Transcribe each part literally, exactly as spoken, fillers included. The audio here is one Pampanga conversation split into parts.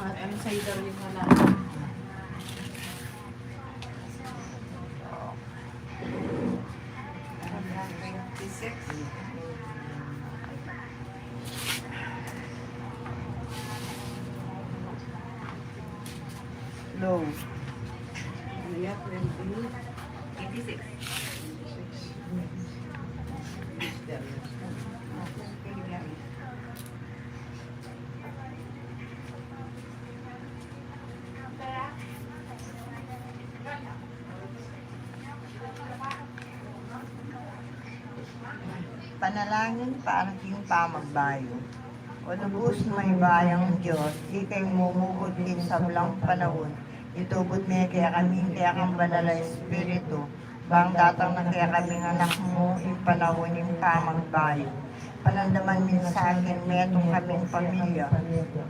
Ano sa ito yung wala? Twenty-six. Low. Ano yan? Twenty-six. Panalangin para king pamagbayu. O lubus maybayang Dios, ikang mumugud king sablang panaun, itubud me kekami ing kekang Banal a Espiritu, bang datang na kekami ing Anak mu ing panaun ning pamagbayu. Panandaman mi sa king metung kaming pamilya,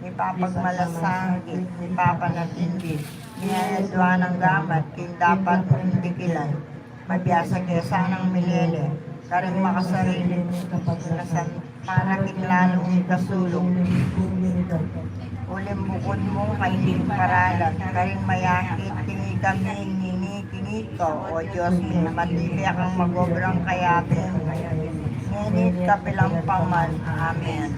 mipapagmalasakit, mipapanatindi, miyayaduan ing gamat king dapat mung dikilan. Mabiasa ke sanang milele karing makasarili ming kapagnasan para king lalung ikasulung. Uling bukun mung kayang paralan karing mayakit, tingi kami ngeni king ika, O Dios mi, matibe kang mag-obrang kayabe, ngeni't kapilan pa man. Amen.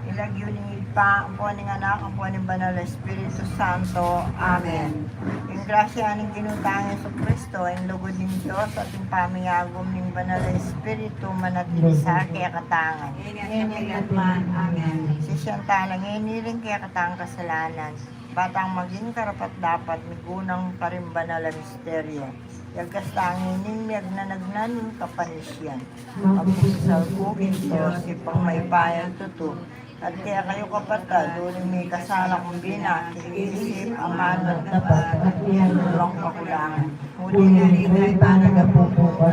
King lagyu ning Ibpa, ampo ning Anak, ampo ning Banal a Espiritu Santo. Amen. Ing grasya ning Ginu tang Jesucristo, ing lugud ning Dios, at ing pamiagum ning Banal a Espiritu, manatili sa kekatangan. Ngeni at kapilan man. Amen. Sisian tala ngeni ring kekatang kasalanan, ba tang maging karapat-dapat migunang karing banal a misteryo. Yagkas tang ining miyagnanagnan ning kapanisian. Magpapasal ku king Dios, Ibpang mayupayang tutu, at kekayu kapatad, uling mikasala kung binasa king isip, amanu, at dapat, at king alang kakulangan. Uling king kaybat ning Anak mu,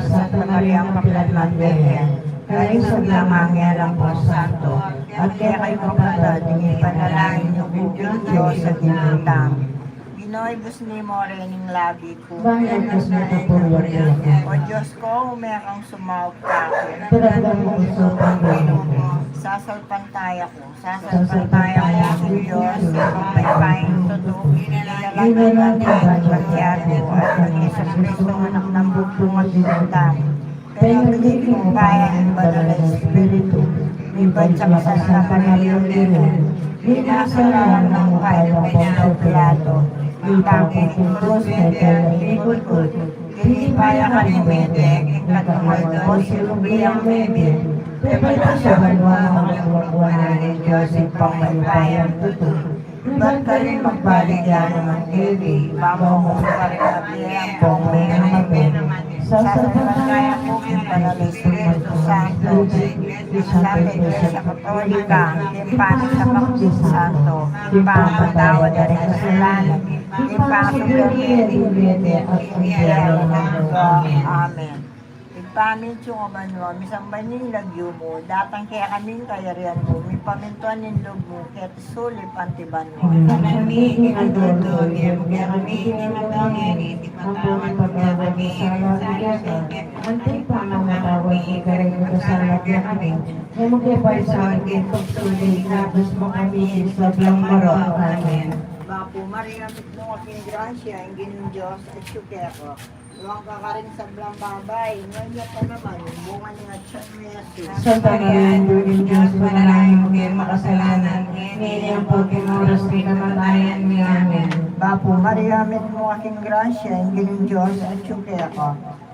Santa Mariang kapilan man Birhen, karing sablang anghel ampong santo, at kekayu kapatad, ing ipanalangin yu king Dios a Ginu tamu. Ginu, ibus mu ring labi ku. Ban ibus mu ing purian mu. O Dios ku, ume kang sumaup kaku. Daragan mu ku ing pangaku. Sasalpantaya ku. Sasalpantaya ku king Dios, Ibpang mayupayang tutu. Daragan mu ing pangaku, at kang Jesucristo, Anak ning Bugtung a Ginu tamu. Pengabit ning Ibpa ing Banal a Espiritu, mibansa king Santa Maria Birhen, binasa lalam ning upaya nang Poncio Pilato, ipako king krus, mete ya king kutkut, tinipa ya karing mete, king katlung aldo sinubli yang mebie, pepaitas ya banua, king lugud ning Dios Ibpang mayupayang tutu. Ibat karin magbalik ya naman keti, bang mamusu karing abie ampong mengamateng. Sasalpantaya ku king Banal a Espiritu Santo, king Santa Iglesia Katolika, king pamisamak ning santo, king pamamatawad da ring kasalanan, king pangasubu king mete, at king bie alang angga. Amen. Ibpa mi, atsu ka banua, misamban ya ing lagyu mu, datang kekami ing kayarian mu, mipamintuan ing lub mu, keti sulip anti banua. Ing kakanan mi king aldo-aldo ibie mu kekami king aldo ngeni, at ipatawad mu kekami ing sala mi keka, anti ing pamamatawad mi karing mikasala kekami, e mu ke paisaul king pagsulit, nune ibus mu kami king sablang marok. Amen. Bapu Maria, mitmu ka king grasya, ing Ginung Dios atsu keka. Nuan ka karing sablang babai, nuan ya pa naman ing bunga ning atian mu, Jesus. Santa Maria, Indu ning Dios, ipanalangin mu kaming makasalanan, ngeni ampo king oras ning kamatayan mi. Amen. Bapu Maria, mitmu ka king grasya, ing Ginung Dios atsu keka.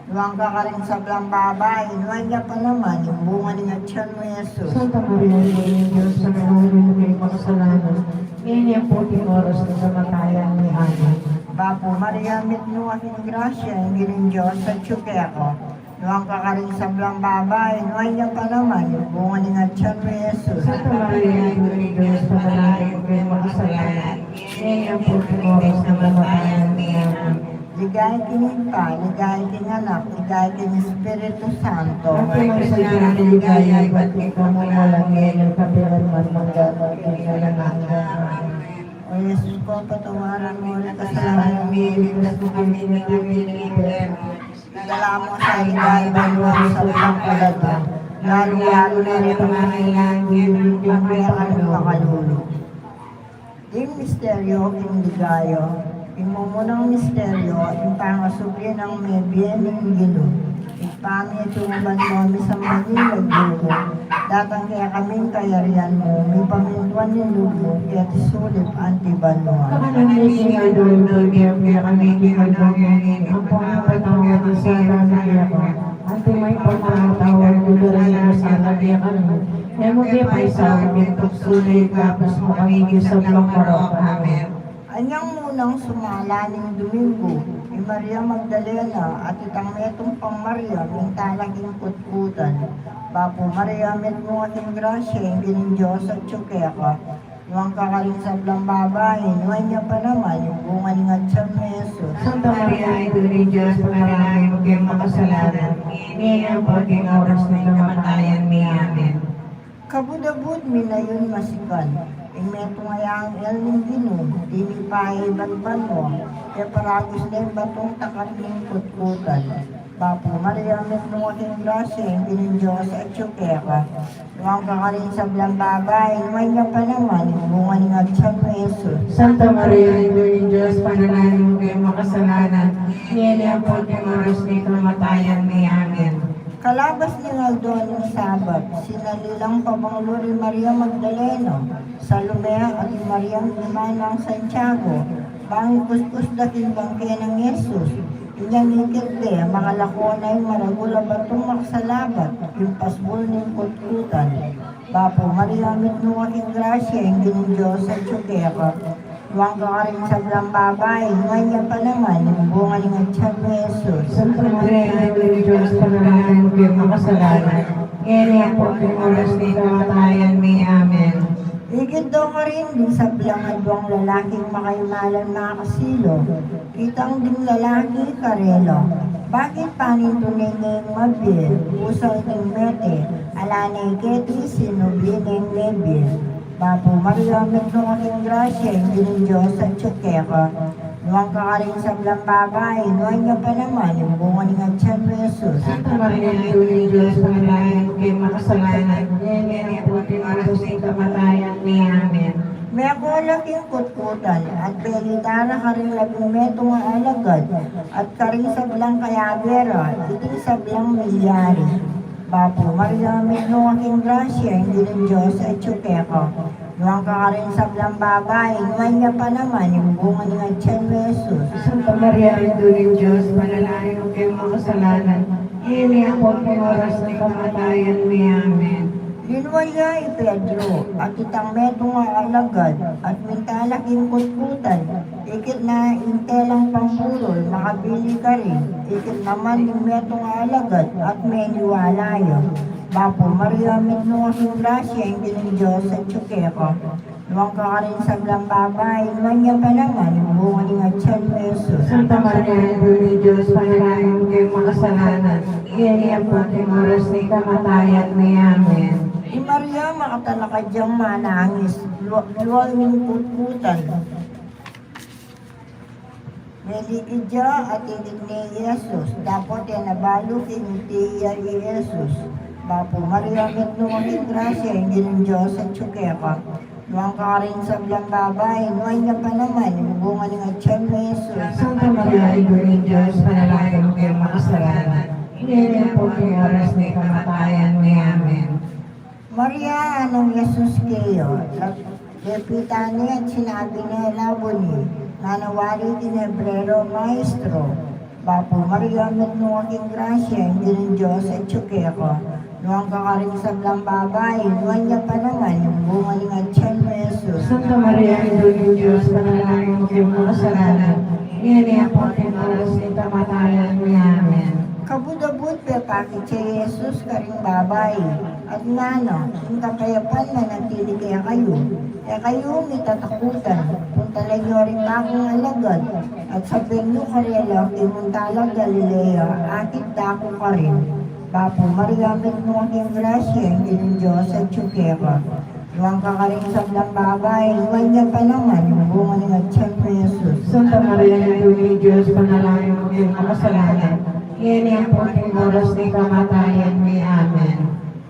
Nuan ka karing sablang babai, nuan ya pa naman ing bunga ning atian mu, Jesus. Santa Maria, Indu ning Dios, ipanalangin mu kaming makasalanan, ngeni ampo king oras ning kamatayan mi. Amen. Bapu Maria, mitmu ka king grasya, ing Ginung Dios atsu keka. Nuan ka karing sablang babai, nuan ya pa naman ing bunga ning atian mu, Jesus. Santa Maria, Indu ning Dios, ipanalangin mu kaming makasalanan, ngeni ampo king oras ning kamatayan mi. Amen. Ligaya king Ibpa, ligaya king Anak, ligaya king Espiritu Santo. Antimo ing sadya nang ligaya ibat king kamumulan, ngeni, kapilan man, mangga man king alang angga. Amen. O Jesus ku, patawaran mu ring kasalanan mi, iligtas mu kami king api ning impyerno. Idala mu sa ligaya ing banua ring sablang kaladua, lalu-lalu na retang nangailangan king kekang makalulu. Ding misteryo king ligaya. Ing mumunang misteryo, ing pangasubli nang mebie ning Ginu. Ibpa mi, atiu ka banua, misamban ya ing lagyu mu, datang kekami ing kayarian mu, mipamintuan ing lub mu keti sulip anti banua. Kakanan mi king aldo-aldo ibie mu kekami king aldo ngeni, ampon ipatawad mu kekami ing sala mi keka, anti ing pamaratawad mi kareng mikasala kekami. E mu ke paisaul king tuksu, nune ikabus mu kami king sablang marok. Amen. Anyang munang sumala ning Domingo, i Maria Magdalena at itang metung pang Maria, minta la king kutkutan. Bapu Maria, mitmu ka king grasya, ing Ginung Dios atiu keka. Nuan ka karing sablang babai, nuan ya pa naman ing bunga ning atian mu, i Jesus. Santa Maria, Indu ning Dios, ipanalangin mu kaming makasalanan, ngeni ampon king oras ning kamatayan mi. Amen. Kabud-abud mi nayun masikan ing metung a anghel ning Ginu, dinipa ya ibat banua, peparagus ne ing batung takap ning kutkutan. Bapu Maria, mitmu ka king grasya, ing Ginung Dios atiu keka. Nuan ka karing sablang babai, nuan ya pa naman ing bunga ning atian mu, i Jesus. Santa Maria, Indu ning Dios, ipanalangin mu kaming makasalanan, ngeni ampon king oras ning kamatayan mi. Amen. Kalabas ning aldo ning Sabat, sinali lang pabanglur i Maria Magdalena, Salome, at i Maria ing ima nang Santiago, bang ikuskus da king bangke nang Jesus. Inya ikit de, makalako na ing maragul a batung makasalabat king pasbul ning kutkutan. Bapu Maria, mitmu ka king grasya, ing Ginung Dios atiu keka. Nuan ka karing sablang babai, nuan ya pa naman ing bunga ning atian mu, i Jesus. Santa Maria, Indu ning Dios, ipanalangin mu kaming makasalanan, ngeni ampon king oras ning kamatayan mi. Amen. Ikit do karin ding sablang aduang lalaking makaimalan makasilo. Kitang ding lalaki karela, bakit panintunan ne ing mabie, pusal ning mete, ala ne keti sinubli ne ing mebie? Bapu Maria, mitmu ka king grasya, ing Ginung Dios atiu keka. Nuan ka karing sablang babai, nuan ya pa naman ing bunga ning atian mu, i Jesus. Santa Maria, Indu ning Dios, ipanalangin mu kaming makasalanan, ngeni ampon king oras ning kamatayan mi. Amen. Meko la king kutkutan, at belita na karing labing metung a alagad, at karing sablang kayabe ra, iting sablang milyari. Bapu Maria, mitmu ka king grasya, ing Ginung Dios atiu keka. Nuan ka karing sablang babai, nuan ya pa naman ing bunga ning atian mu, i Jesus. Santa Maria, Indu ning Dios, ipanalangin mu kaming makasalanan, ngeni ampon king oras ning kamatayan mi. Amen. Linua la i Pedro, at itang metung a alagad, at minta la king kutkutan. Ikit na ing telang pamburul, makabili karin. Ikit naman ing metung a alagad, at meniwala ya. Bapu Maria, mitmu ka king grasya, ing Ginung Dios atiu keka. Nuan ka karing sablang babai, nuan ya pa naman ing bunga ning atian mu, i Jesus. Santa Maria, Indu ning Dios, ipanalangin mu kaming makasalanan, ngeni ampon king oras ning kamatayan mi. Amen. I Maria, makatalakad yang manangis, lua-, lua ning kutkutan. Meligid ya at ikit ne i Jesus, dapot e na balu king iti ya i Jesus. Bapu Maria, mitmu ka king grasya, ing Ginung Dios atiu keka. Nuan ka karing sablang babai, nuan ya pa naman ing bunga ning atian mu, i Jesus. Santa Maria, Indu ning Dios, ipanalangin mu kaming makasalanan, ngeni ampon king oras ning kamatayan mi. Amen. Maria, anang Jesus keya, lepita ne at sinabi ne, Rabboni, nganang wari king Hebreo, Maestro. Bapu Maria, mitmu ka king grasya, ing Ginung Dios atiu keka. Nuan ka karing sablang babai, nuan ya pa naman ing bunga ning atian mu, i Jesus. Santa Maria, Indu ning Dios, ipanalangin mu kaming makasalanan, ngeni ampon king oras ning kamatayan mi. Amen. Kabud-abud pepakit ya i Jesus karing babai, at ngana, ing kapayapan manatili kekayu. E kayu mitatakutan, puntalan yu ring kakung alagad, at sabian yu karela, kimunta la Galilea, akit da ku karin. Bapu Maria, mitmu ka king grasya, ing Ginung Dios atiu keka. Nuan ka karing sablang babai, nuan ya pa naman ing bunga ning atian mu, i Jesus. Santa Maria, Indu ning Dios, ipanalangin mu kaming makasalanan, ngeni ampon king oras ning kamatayan mi. Amen.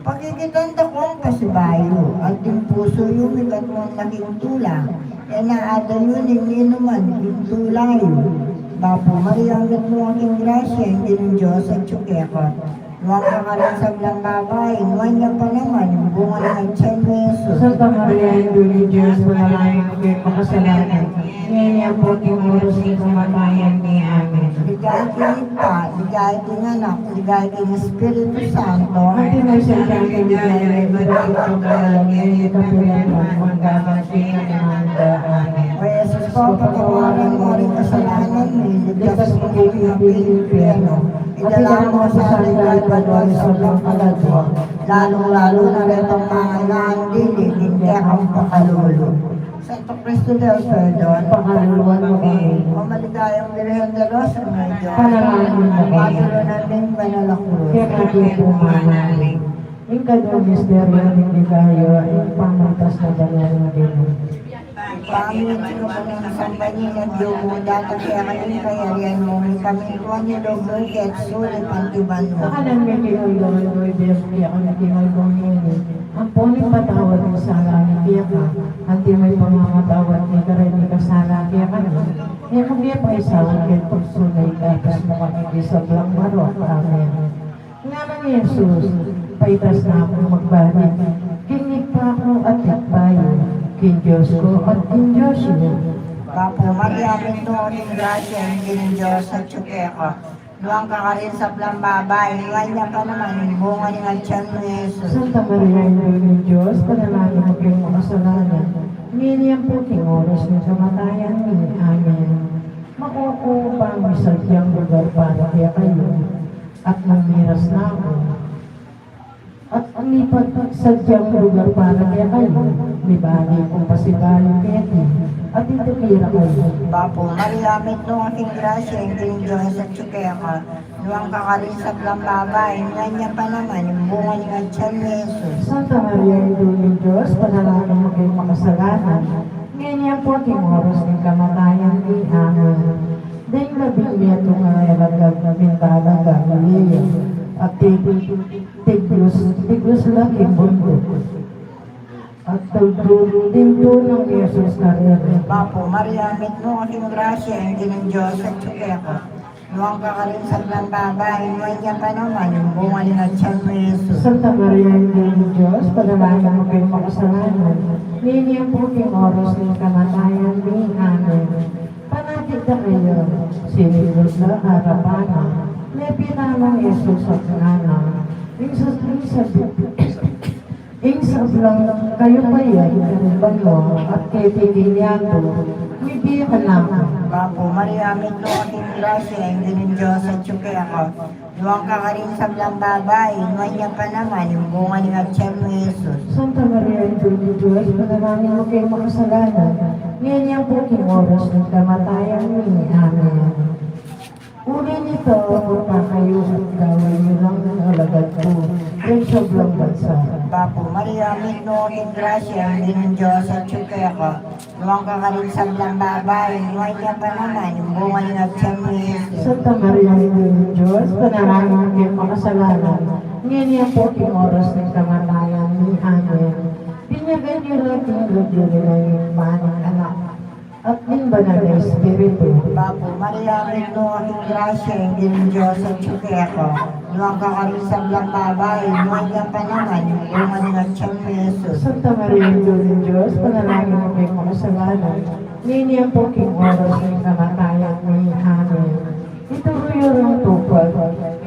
Pakikitan da kung pasibayu, at ding pusu yu mikatmuan na king tula, e na adayu ning ninuman king tula yu. Bapu Maria, mitmu ka king grasya, ing Ginung Dios atyu keka. Nuan ka karing sablang babai, nuan ya pa naman ing bunga ning atyan mu, Jesus. Santa Maria, Indu ning Dios, manalangin kayu makasalanan, ngeni ampo king oras ning kamatayan mi. Amen. Ligaya king Ibpa, ligaya king Anak, ligaya king Espiritu Santo. Antimo ing sadya king ligaya, ibat king kabanalan, ngeni at kapilan man, mangga man king alang angga. Amen. O Jesus ko, patawaran mu ring kasalanan mi, iligtas mu king api ning impyerno. Idala mu king banua ing sablang kaladua, lalung-lalu na retang mangailangan dili ning kekang pakalulu. Santo Cristo del Perdon, pakaluluan mu kami. O maligayang Birhen de los Remedios, panalangin mu kami. Patulunan ning banal a krus, kekang pumamanalangin. Ing kadua misteryo ning ligaya, ing pamalitas na banal ning Ginu. Ibpa mi, atsu ka banua, misamban ya ing lagyu mu, datang kekami ing kayarian mu, mipamintuan ing lub mu keti sulip anti banua. Ing kakanan mi king aldo-aldo ibie mu kekami king aldo ngeni, ampon ipatawad mu ing sala mi keka, anti ing pamamatawad mi karing mikasala kekami. E mu ke paisaul king tuksu, nune ikabus mu kami king sablang marok. Amen. Ngana nang Jesus, paitas na kung magbalik king Ibpa ku at Ibpa yu, king Dios ku at king Dios yu. Bapu Maria, mitmu ka king grasya, ing Ginung Dios atyu keka. Nuan ka karing sablang babai, nuan ya pa naman ing bunga ning atyan mu, Jesus. Santa Maria, Indu ning Dios, panalangin mu kaming makasalanan, ngeni ampo king oras ning kamatayan mi. Amen. Makukuha pa mi sadyang lugar para kekayu, at nung miras na ku, at nung mipagsadyang lugar para kekayu, mibalik kung pasibayu keti, at ituki ra kayu. Bapu Maria, mitmu ka king grasya, ing Ginung Dios atyu keka. Nuan ka karing sablang babai, nuan ya pa naman ing bunga ning atyan mu, Jesus. Santa Maria, Indu ning Dios, panalangin mu kaming makasalanan, ngeni ampo king oras ning kamatayan mi. Amen. Deng labing metung a alagad minta la Galilea, at tig-, tiglus, tiglus la king bunduk. At tugtug ing tuna nang Jesus karela. Bapu Maria, mitmu ka king grasya, ing Ginung Dios atyu keka. Nuan ka karing sablang babai, nuan ya pa naman ing bunga ning atyan mu, Jesus. Santa Maria, Indu ning Dios, panalangin mu kaming makasalanan, ngeni ampo king oras ning kamatayan mi. Amen. Panati da kaya, siningud la arapan na, mepita nang Jesus at ngana, ing sa-, ing sabi, ing sablang kayu pa yan karing banua at keti king yatu, mibie kanaku. Bapu Maria, mitmu ka king grasya, ing Ginung Dios atyu keka. Nuan ka karing sablang babai, nuan ya pa naman ing bunga ning atyan mu, Jesus. Santa Maria, Indu ning Dios, panalangin mu kaming makasalanan, ngeni ampo king oras ning kamatayan mi. Amen. Uli nita, magpakayu at gawan yu lang ing alagad ku ring sablang bansa. Bapu Maria, mitmu ka king grasya, ing Ginung Dios atyu keka. Nuan ka karing sablang babai, nuan ya pa naman ing bunga ning atyan mu, Jesus. Santa Maria, Indu ning Dios, panalangin mu kaming makasalanan, ngeni ampo king oras ning kamatayan mi. Amen. Binyagan yu la king lagyu ring Ibpa, ning Anak, at ning Banal a Espiritu. Bapu Maria, mitmu ka king grasya, ing Ginung Dios atyu keka. Nuan ka karing sablang babai, nuan ya pa naman ing bunga ning atyan mu, Jesus. Santa Maria, Indu ning Dios, panalangin mu kaming makasalanan, ngeni ampo king oras ning kamatayan mi. Amen. Ituru yu rang tupad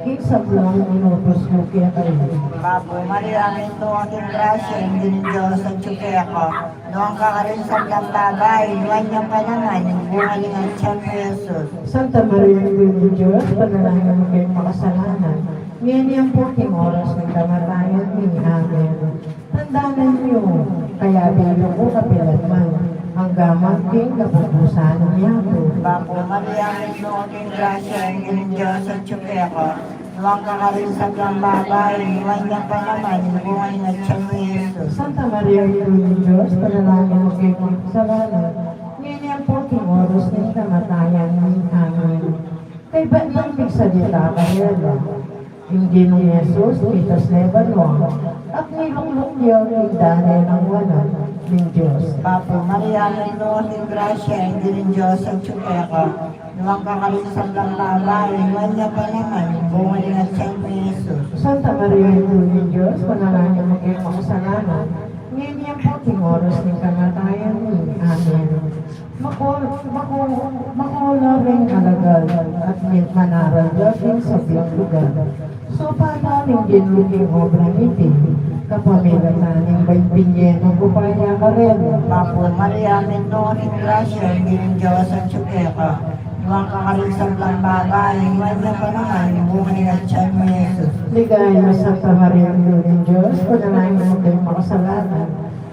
ing sablang inutus ku kekayu. Bapu Maria, mitmu ka king grasya, ing Ginung Dios atyu keka. Nuan ka karing sablang babai, nuan ya pa naman ing bunga ning atyan mu, Jesus. Santa Maria, Indu ning Dios, panalangin mu kaming makasalanan, ngeni ampo king oras ning kamatayan mi. Amen. Tandanan yu, kayabe yu ku kapilan man, angga man king kapupusan ning yatu. Bapu Maria, mitmu ka king grasya, ing Ginung Dios atyu keka. Nuan ka karing sablang babai, nuan ya pa naman ing bunga ning atyan mu, Jesus. Santa Maria, Indu ning Dios, panalangin mu kaming makasalanan, ngeni ampo king oras ning kamatayan mi. Amen. Kaybat nang migsalita karela, Ing Ginung Jesus, mitas ne banua, at milukluk ya king dane nang wanan ning Dios. Bapu Maria, mitmu ka king grasya, ing Ginung Dios atyu keka. Nuan ka karing sablang babai, nuan ya pa naman ing bunga ning atian mu, Jesus. Santa Maria, Indu ning Dios, ipanalangin mu kaming makasalanan, ngeni ampo king oras ning kamatayan mi. Amen. Makol-, makol-, makolor ring alagad at mi-, manaral da king sablang lugar. Supatan ning Ginu ing obra niti, kapamilatan ning baing binye nang upaya karela. Bapu Maria, mitmu ka king grasya, ing Ginung Dios atyu keka. Nuan ka karing sablang babai, nuan ya pa naman ing bunga ning atian mu, Jesus. Ligaya, Santa Maria, Indu ning Dios, ipanalangin mu kaming makasalanan,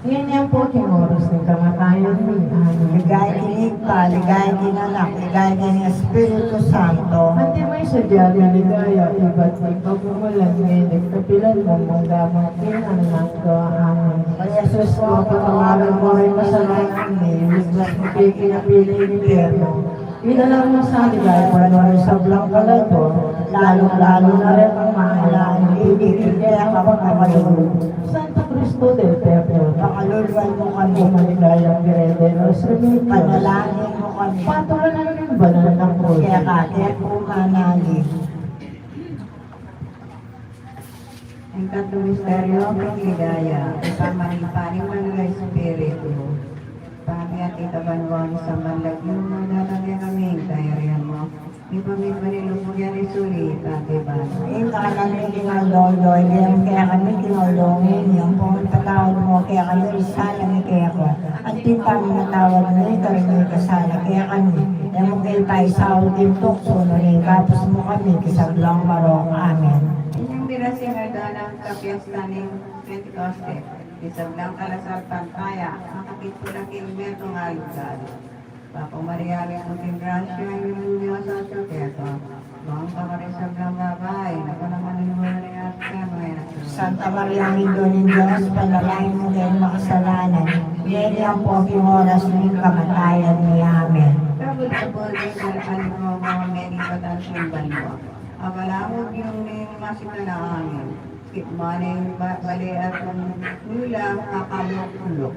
ngeni ampo king oras ning kamatayan mi. Amen. Ligaya king Ibpa, ligaya king Anak, ligaya king Espiritu Santo. Antimo ing sadya ning ligaya, ibat ning pagmumulan, ngeni at kapilan man, mangga man king alang angga. Amen. O Jesus ku, patawaran mu ring kasalanan mi, iligtas mu kami king api ning impyernu. Idala mu king ligaya banua ring sablang kaladua, lalung-lalu na reng mangailangan king ibie ning kekang pakalulu. Santo Cristo del Perdon, pakaluluan mu kami. O maligayang Birhen de los Remedios, ipanalangin mu kami. Patulunan ning banal na krus. Keka, keka ku manalig. Ing katlung misteryu ning ligaya, ing pamaning-paning ning Banal a Espiritu. Ibpa mi, atiu ka banua, misamban ya ing lagyu mu, datang kekami ing kayarian mu, mipamintuan king lupun anti sulip anti banua. Ing kakanan mi king aldo-aldo, ibie mu kekami king aldo ngeni, ampon ipatawad mu kekami ring sala mi keka, anti ing pamamatawad mi karing mikasala kekami. E mu ke paisaul king tuksu, nune ikabus mu kami king sablang marok. Amen. Inyang mirasing aldo nang kapiestan ning Pentecoste, king sablang kalasalpantaya, makapit pula king metung aldo-aldo. Bapu Maria, mitmu ka king grasya, ing Ginung Dios atyu keka. Nuan ka karing sablang babai, nuan ya pa naman ing bunga ning atian mu, Jesus. Santa Maria, Indu ning Dios, ipanalangin mu kaming makasalanan, ngeni ampo king oras ning kamatayan mi. Amen. Kabud-kabud ing kekang anak mu, menibatan king banua. Abala mu ing masitan a angin, ikit mu ing ba-, bale at ing nula, kakalukluk.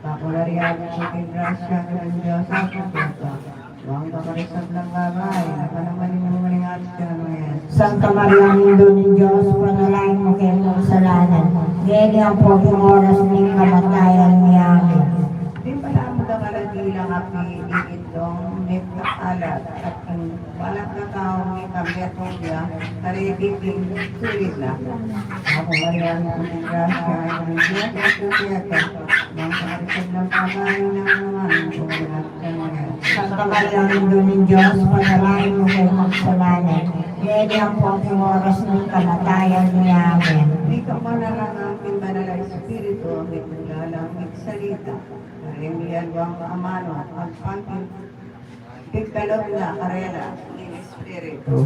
Bapu Maria, mitmu ka king grasya, ing Ginung Dios atyu keka. Nuan ka karing sablang babai, nuan ya pa naman ing bunga ning atian mu, Jesus. Santa Maria, Indu ning Dios, ipanalangin mu kaming makasalanan, ngeni ampo king oras ning kamatayan mi. Amen. Dimpala mu dakal a dilang api, ikit dong mekakalat, at ing balang katau mikametung ya kareti king sulip na. Bapu Maria, mitmu ka king grasya, ing Ginung Dios atyu keka. Nuan ka karing sablang babai, nuan ya pa naman ing bunga ning atian mu, Jesus. Santa Maria, Indu ning Dios, ipanalangin mu kaming makasalanan, ngeni ampo king oras ning kamatayan mi. Amen. Mika mu na ngan ing Banal a Espiritu, mitmu la lang migsalita kareng liwan nang amanu, agpang king pigkalub na karela ning Espiritu.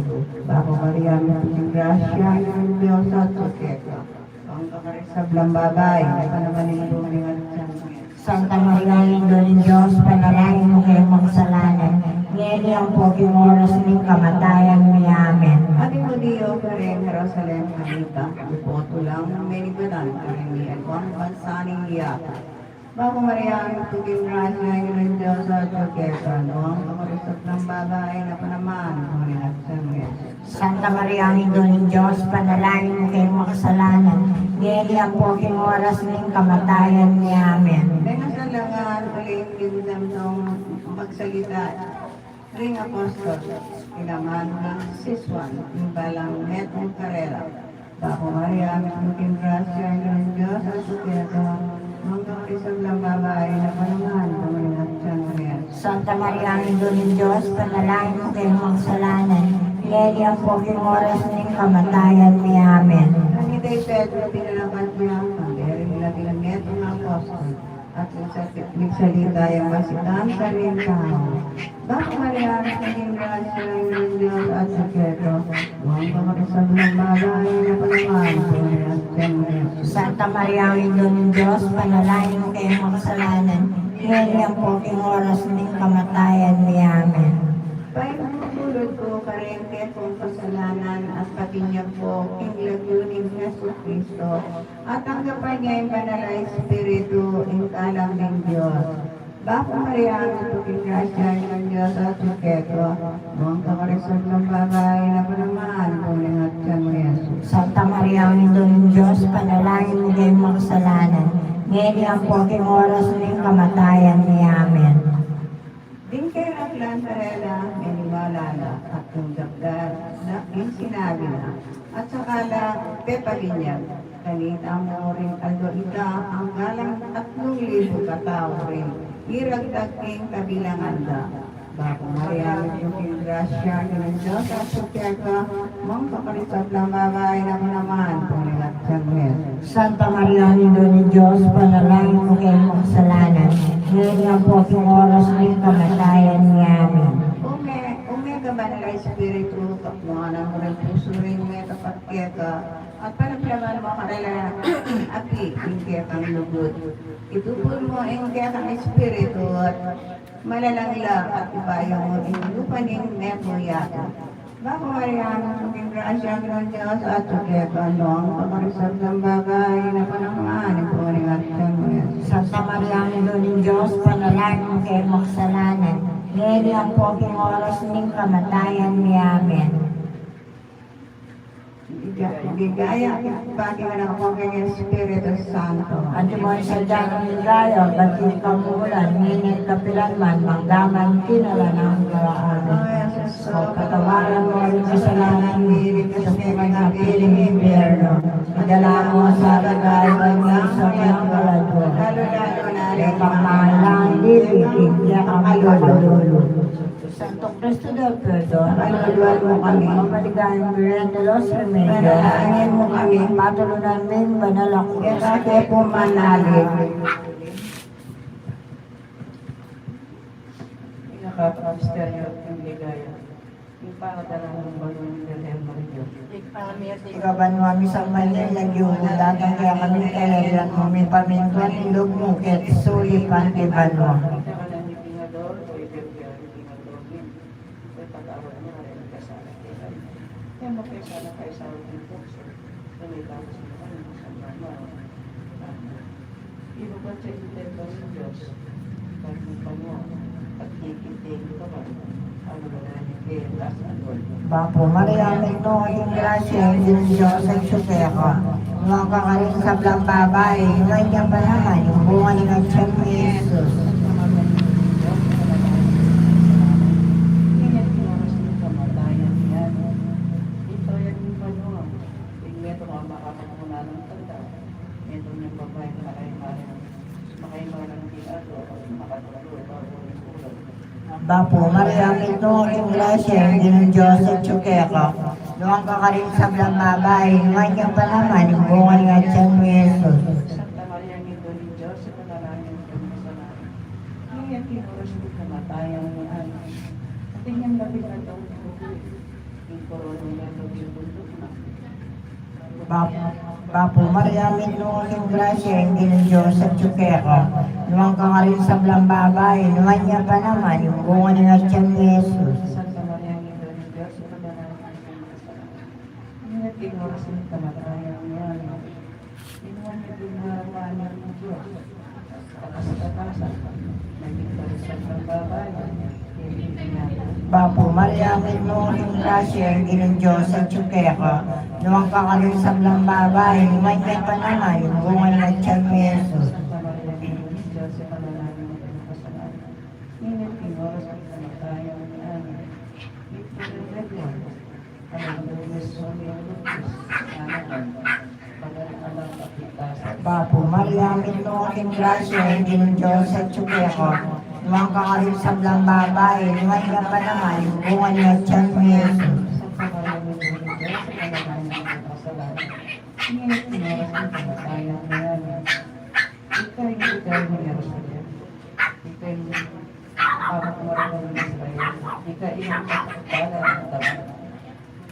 Bapu Maria, mitmu ka king grasya, ing Ginung Dios atyu keka. Nuan ka karing sablang babai, nuan ya pa naman ing bunga ning atian mu, Jesus. Santa Maria, Indu ning Dios, ipanalangin mu kaming makasalanan, ngeni ampo king oras ning kamatayan mi. Amen. Atiu mu ding Jerusalem, kareng Jerusalem, kanita, dipot mu lang menibatan kareng liwan nang bansa ning liabe. Bapu Maria, mitmu ka king grasya, ing Ginung Dios atyu keka. Nuan ka karing sablang babai, nuan ya pa naman ing bunga ning atian mu, Jesus. Santa Maria, Indu ning Dios, ipanalangin mu kaming makasalanan, ngeni ampo king oras ning kamatayan mi. Amen. Mengasalang uling king samsong magsalita ring apostol, king amanu nang sisuan, ing balang metung karela. Bapu Maria, mitmu ka king grasya, ing Ginung Dios atyu keka. Nuan ka karing sablang babai, nuan ya pa naman ing bunga ning atian mu, Jesus. Santa Maria, Indu ning Dios, ipanalangin mu kaming makasalanan, ngeni ampo king oras ning kamatayan mi. Amen. Kanita i Pedro, pinalakat ya, karing labi ning metung a apostol, at nagsa-, nagsalita yang masitan karing tau. Bapu Maria, mitmu ka king grasya, ing Ginung Dios atyu keka. Nuan ka karing sablang babai, nuan ya pa naman ing bunga ning atian mu, Jesus. Santa Maria, Indu ning Dios, ipanalangin mu kaming makasalanan, ngeni ampo king oras ning kamatayan mi. Amen. Ibpa mi, king lugud ku, Karing kekong kasalanan at pabinyag ku king lagyu nang Jesucristo, at tanggapan ya ing Banal a Espiritu, ing kalam ning Dios. Bapu Maria, mitmu ka king grasya, ing Ginung Dios atyu keka, nuan ka karing sablang babai, at nuan ya naman ing bunga ning atian mu, i Jesus. Santa Maria, Indu ning Dios, ipanalangin mu kaming makasalanan, ngeni ampo king oras ning kamatayan mi. Amen. Ding kayaklan karela, maniwala la, at tinanggap la ing sinabi na, at saka la pepabinyag. Kanita mu ring aldo ita, angga lang atlung libu katau ring iragtag king kabilangan da. Bapu Maria, mitmu ka king grasya, ing Ginung Dios atyu keka, nuan ka karing sablang babai, at nuan ya naman ing bunga ning atian mu, i Jesus. Santa Maria, Indu ning Dios, ipanalangin mu kaming makasalanan, ngeni ampo king oras ning kamatayan mi. Amen. Ume, ume ing Banal a Espiritu, kapnuan na mu ring pusu ring matapat keka, at panablaman mu karela ing api ning kekang lugud. Itubud mu ing kekang espiritu, at malalang la, at ibayu mu ing lupa ning metung yatu. Bapu Maria, mitmu ka king grasya, ing Ginung Dios atyu keka, nuan ka karing sablang babai, at nuan ya naman ing bunga ning atian mu, i Jesus. Santa Maria, Indu ning Dios, ipanalangin mu kaming makasalanan, ngeni ampo king oras ning kamatayan mi. Amen. Ligaya, ligaya, bati king Ibpa, king Anak, king Espiritu Santo. Antimo ing sadya ning ligaya, bati ing kamulan, ngeni at kapilan man, mangga man king alang angga. Amen. O Jesus, patawaran mu ring kasalanan mi, ligtas mu king api ning impyerno. Idala mu sa ligaya banua ing sablang kaladua, lalu-lalu na ring mangailangan king kekang kalulu. Santo Cristo del Perdon, pakaluluan mu kami. Mamaligayang Birhen de los Remedios, ipanalangin mu kami. Patulunan ming banal a krus. Keka ke pu manalig. Ing ikaapat a misteryo ning ligaya, ing pangadala ning banua nang Birhen Maria. Ika banua, misamban ya ing lagyu mu, datang kekami ing kayarian mu, mipamintuan ing lub mu keti sulip anti banua. Ipatawad mu kareng kasalanan mi, e mu ke sana paisaul king tuksu, nune ikabus mu kami king sablang marok. Amen. Ibubat ya ing tendo ning Dios, kareng banua, at kikit ya ing kaban, alu na ning kekang asawa. Bapu Maria, mitmu ka king grasya, ing Ginung Dios atyu keka. Nuan ka karing sablang babai, nuan ya pa naman ing bunga ning atian mu, i Jesus. Bapu Maria, mitmu ka king grasya, ing Ginung Dios atyu keka. Nuan ka karing sablang babai, nuan ya pa naman ing bunga ning atian mu, i Jesus. Santa Maria, Indu ning Dios, ipanalangin mu kaming makasalanan, ngeni at king oras ning kamatayan mi. Amen. Atin yang labing atlung tutuy, ing korona ning atlung tutuy. Bap-, Bapu Maria, mitmu ka king grasya, ing Ginung Dios atyu keka. Nuan ka karing sablang babai, nuan ya pa naman ing bunga ning atian mu, i Jesus. Santa Maria, Indu ning Dios, ipanalangin mu kaming makasalanan, ngeni at king oras ning kamatayan mi. Amen. Bapu Maria, mitmu ka king grasya, ing Ginung Dios atyu keka. Nuan ka karing sablang babai, nuan ya pa naman ing bunga ning atian mu, i Jesus. Bapu Maria, mitmu ka king grasya, ing Ginung Dios atyu keka. Nuan ka karing sablang babai, nuan ya pa naman ing bunga ning atian mu, i Jesus. Santa Maria, Indu ning Dios, ipanalangin mu kaming makasalanan, ngeni at king oras ning kamatayan mi. Amen. Ika ing ligaya ning Jerusalem. Ika ing pamakamarinan ning Israel. Ika ing pagpapala ning tapat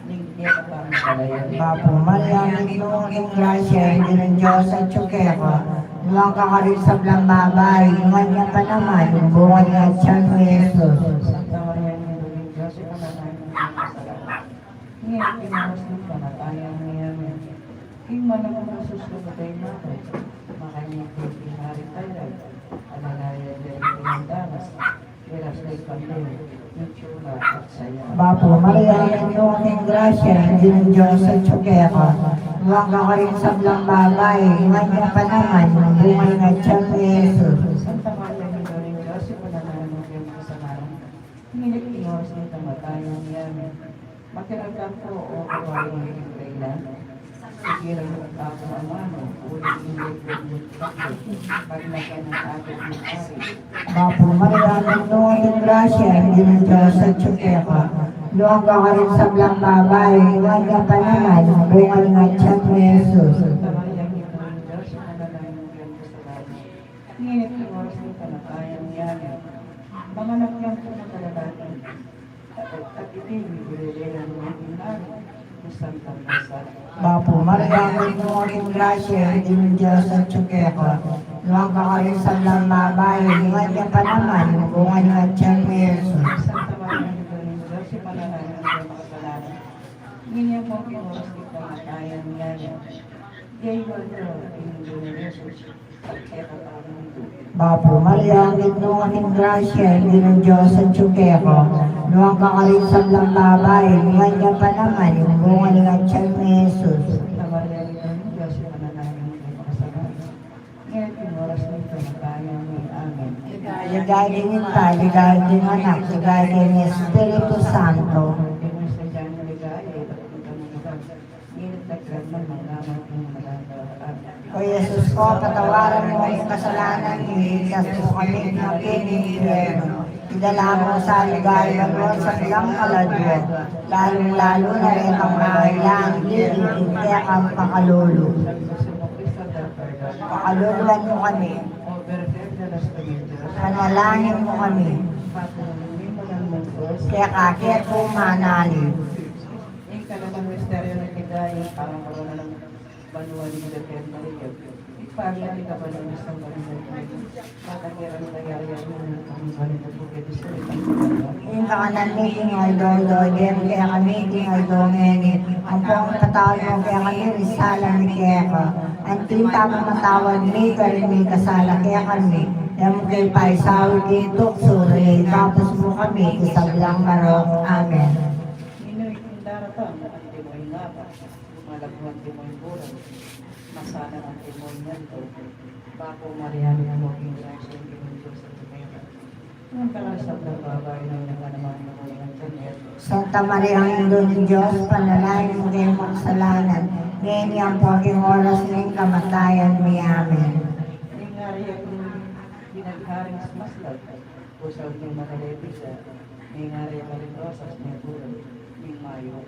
ning kekang pamagalayan. Bapu Maria, mitmu ka king grasya, ing Ginung Dios atyu keka. Nuan ka karing sablang babai, nuan ya pa naman ing bunga ning atian mu, i Jesus. Santa Maria, Indu ning Dios, ipanalangin Ngeni at king oras ning kamatayan mi. Amen. King manang Jesus, lumutay na ka, makanyan ka king hari, alalayan da ring pinandanas, miras da ing pandil, itsura at saya. Bapu Maria, mitmu ka king grasya, ing Ginung Dios atyu keka. Nuan ka karing sablang babai, nuan ya pa naman ing bunga ning atyan mu, i Jesus. Santa Maria, Indu ning Dios, ipanalangin mu kaming makasalanan, ngeni at king oras ning kamatayan mi. Amen. Makiramdam ko, o babai ning Reina, sige rang magpaku amanu, uling ing lagyu ning taklu, pagnakan ning atik ning ari. Bapu Maria, mitmu ka king grasya, ing Ginung Dios atyu keka. Nuan ka karing sablang babai, nuan ya pa naman ing bunga ning atyan mu, i Jesus. Santa Maria, Indu ning Dios, ipanalangin mu kaming makasalanan, ngeni at king oras ning kamatayan mi. Amen. Manganak yang pun a kalalaki, at iti ing ibibie na ning Ginu, ing Santa Misa. Bapu Maria, mitmu ka king grasya, ing Ginung Dios atyu keka. Nuan ka karing sablang babai, nuan ya pa naman ing bunga ning atyan mu, i Jesus. Santa Maria, Indu ning Dios, ipanalangin mu kaming makasalanan, ngeni at king oras ning kamatayan mi. Amen. Bapu Maria, mitmu ka king grasya, ing Ginung Dios atyu keka. Nuan ka karing sablang babai, nuan ya pa naman ing bunga ning atyan mu, i Jesus. Santa Maria, Indu ning Dios, ipanalangin mu kaming makasalanan, ngeni at king oras ning kamatayan mi. Amen. Ligaya king Ibpa, ligaya king Anak, ligaya king Espiritu Santo. Ing sadyang ligaya, ibat king kanunugan, ngeni at kapilan man, mangga man king alang angga. Amen. O Jesus ko, patawaran mu ing kasalanan mi, iligtas mu kami king api ning impyerno. Idala mu sa king ligaya banua ing sablang kaladua, lalung-lalu na retang mangailangan king kekang pakalulu. Pakaluluan mu kami. Panalangin mu kami. Keka ke pu manalip. Ing katlung misteryu ning ligaya, ing pamamauna ning banua ning Birhen Maria. Ing pamamauna ning kabanua ning San Maria, matakiran ning kayarian ning Panginoon king Espiritu Santo. Ing kakanan mi king aldo-aldo ibie mu kekami king aldo ngeni, ampon ipatawad mu kekami ring sala mi keka, anti ing pamamatawad mi karing mikasala kekami. E mu ke paisaul king tuksu, nune ikabus mu kami king sablang marok. Amen. Ninu ing daratang antimo ing abas, lumalagyu antimo ing bulan, masanang antimo ing yatu. Bapu Maria, mitmu ka king grasya, ing Ginung Dios atyu keka. Nuan ka karing sablang babai, nuan ya pa naman ing bunga ning atyan mu, i Jesus. Santa Maria, Indu ning Dios, ipanalangin mu kaming makasalanan, ngeni ampon king oras ning kamatayan mi. Amen. Ning ari a pinagharing maslaug, pusag ning matalepisa, ning ari a karing rosas, ning bulan, ning mayo.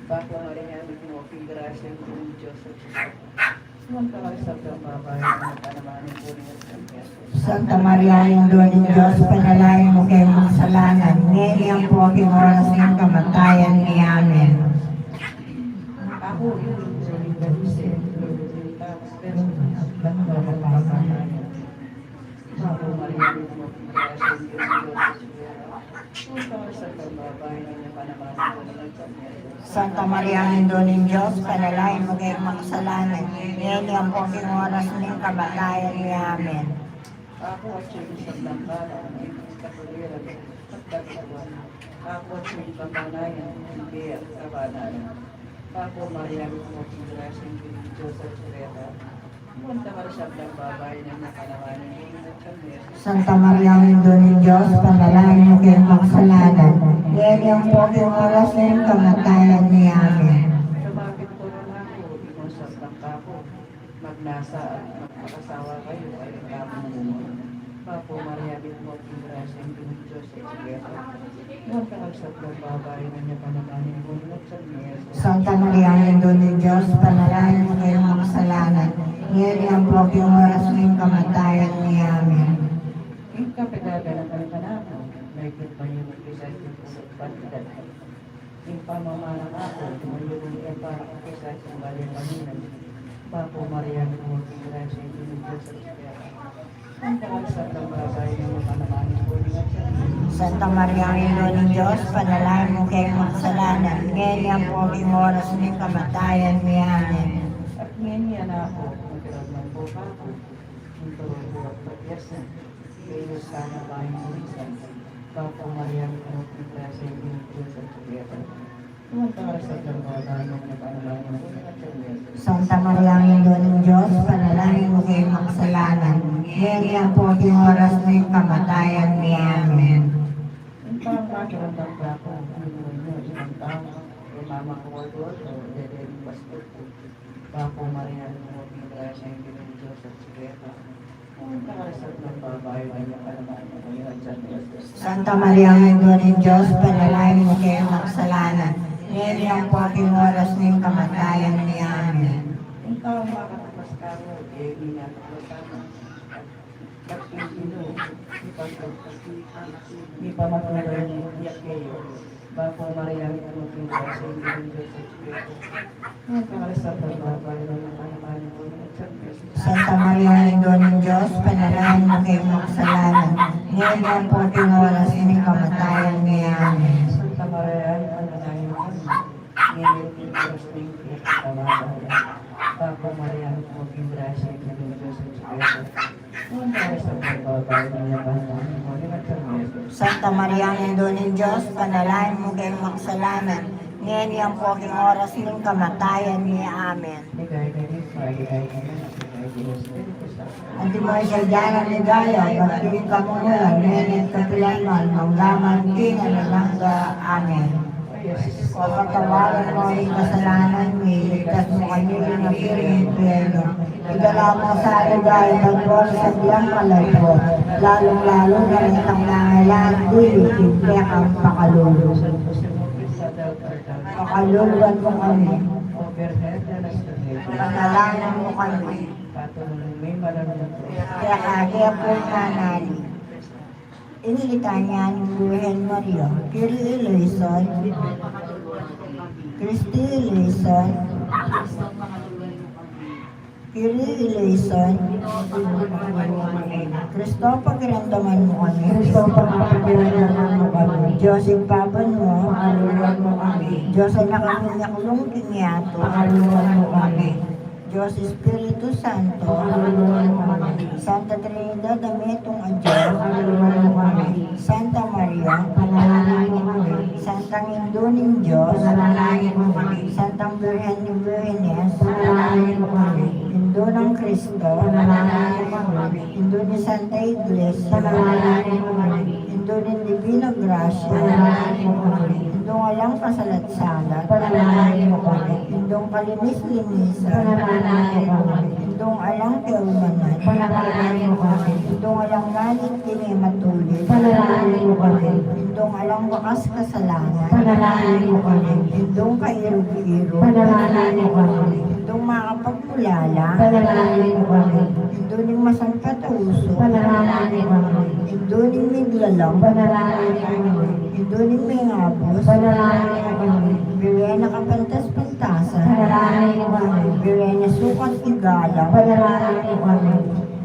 Bapu Maria, mitmu ka king grasya, ing Ginung Dios atyu keka. Nuan ka karing sablang babai, nuan ya pa naman ing bunga ning atyan mu, i Jesus. Santa Maria, Indu ning Dios, ipanalangin mu kaming makasalanan, ngeni ampon king oras ning kamatayan mi. Amen. Aku, ing Ginung Dios, Santa Maria, Indu ning Dios, ipanalangin mu kaming makasalanan, ngeni ampon king oras ning kamatayan mi. Amen. Aku atyu ing sablang kanan, ing katuliran, at kabituan. Aku atyu ing kapanayan, ing bie at kabanalan. Bapu Maria, mitmu ka king grasya, ing Ginung Dios atyu keka. Nuan ka karing sablang babai, nuan ya pa naman ing bunga ning atyan mu, i Jesus. Santa Maria, Indu ning Dios, ipanalangin mu kaming makasalanan, ngeni ampon king oras ning kamatayan mi. Amen. Lumapit ku run aku, ikong sablang kaku, magnasa at magpakasawa kayu karing tamung bunga. Bapu Maria, mitmu ka king grasya, ing Ginung Dios atyu keka. Nuan ka karing sablang babai, nuan ya pa naman ing bunga ning atyan mu, i Jesus. Santa Maria, Indu ning Dios, ipanalangin mu kaming makasalanan, ngeni ampon king oras ning kamatayan mi. Amen. Ing kapaganakan kanaku, mayupaya king pulung bandidan, ing pamamana kaku, mayupaya king pulung bandidan. Bapu Maria, mitmu ka king grasya, ing Ginung Dios atyu keka. Nuan ka karing sablang babai, nuan ya naman ing bunga ning atian mu, i Jesus. Santa Maria, Indu ning Dios, ipanalangin mu kaming makasalanan, ngeni ampo king oras ning kamatayan mi. Amen. At ngeni, anak ku, makiramdam ku kaku king turung ku at pagbiasnan king Dios Ama, Ibpa, king Espiritu Santo. Bapu Maria, mitmu ka king grasya, ing Ginung Dios atyu keka. Nuan ka karing sablang babai, nuan ya naman ing bunga ning atian mu, i Jesus. Santa Maria, Indu ning Dios, ipanalangin mu kaming makasalanan, ngeni ampo king oras ning kamatayan mi. Amen. Ing tau makiramdam kaku king turung ku, ing tau e mamakuador o dede ring bastos ku. Bapu Maria, mitmu ka king grasya, ing Ginung Dios atyu keka. Nuan ka karing sablang babai, nuan ya naman ing bunga ning atian mu, i Jesus. Santa Maria, Indu ning Dios, ipanalangin mu kaming makasalanan, ngeni ampo king oras ning kamatayan mi. Amen. Ing tau makatupas kaku, e mi atupasan, at ing Ginu, mipamatulan ya keyo. Bapu Maria, mitmu ka king grasya, ing Ginung Dios atyu keka. Nuan ka karing sablang babai, nuan ya naman ing bunga ning atian mu, i Jesus. Santa Maria, Indu ning Dios, ipanalangin mu kaming makasalanan, ngeni ampo king oras ning kamatayan mi. Amen. Santa Maria, ipanalangin mu kami, ngeni at king oras ning kamatayan mi. Bapu Maria, mitmu ka king grasya, ing Ginung Dios atyu keka. Nuan ka karing sablang babai, nuan ya naman ing bunga ning atian mu, i Jesus. Santa Maria, Indu ning Dios, ipanalangin mu kaming makasalanan, ngeni ampo king oras ning kamatayan mi. Amen. Ligaya king Ibpa, ligaya king Anak, ligaya king Espiritu Santo. Antimo ing sadya nang ligaya, antimo ing kamumulan, ngeni at kapilan man, mangga man king alang angga. Amen. O Jesus, patawaran mu ing kasalanan mi, iligtas mu kami king api ning impyerno. Idala mu sa king ligaya banua ring sablang kalagwa, lalung-lalu na retang nangailangan king kekang pakalulu. Pakaluluan mu kami. Panalangin mu kami. Kaya kaya pong nanali. Ini litanya ning Birhen Maria. Kyrie eleison. Christe eleison. Kyrie eleison. Kristo, pakiramdaman mu kami. Kristo, pakiramdaman mu kami. Dios, Ibpa banua, pakaluluan mu kami. Dios, Anak a miyaklung king yatu, pakaluluan mu kami. Dios Espiritu Santo, pakaluluan mu kami. Santa Trinidad a metung a Dios, pakaluluan mu kami. Santa Maria, panalangin mu kami. Santang Indu ning Dios, panalangin mu kami. Santang Birhen ning Birhenes, panalangin mu kami. Indu nang Kristo, panalangin mu kami. Indu ning Santa Iglesia, panalangin mu kami. Indu ning Divina Gracia, panalangin mu kami. Indung alang kasalat-salat, panalangin mu kami. Indung kalinis-linisan, panalangin mu kami. Indung alang kayumanan, panalangin mu kami. Indung alang galit king e matulid, panalangin mu kami. Indung alang bakas kasalanan, panalangin mu kami. Indung kairug-irug, panalangin mu kami. Indung makapag- ulala, panalangin mu kami. Indu ning masampat a usu, panalangin mu kami. Indu ning miglalang, panalangin mu kami. Indu ning mengabus, panalangin mu kami. Bire na kapantas-pantasan, panalangin mu kami. Bire na sukat igalang, panalangin mu kami.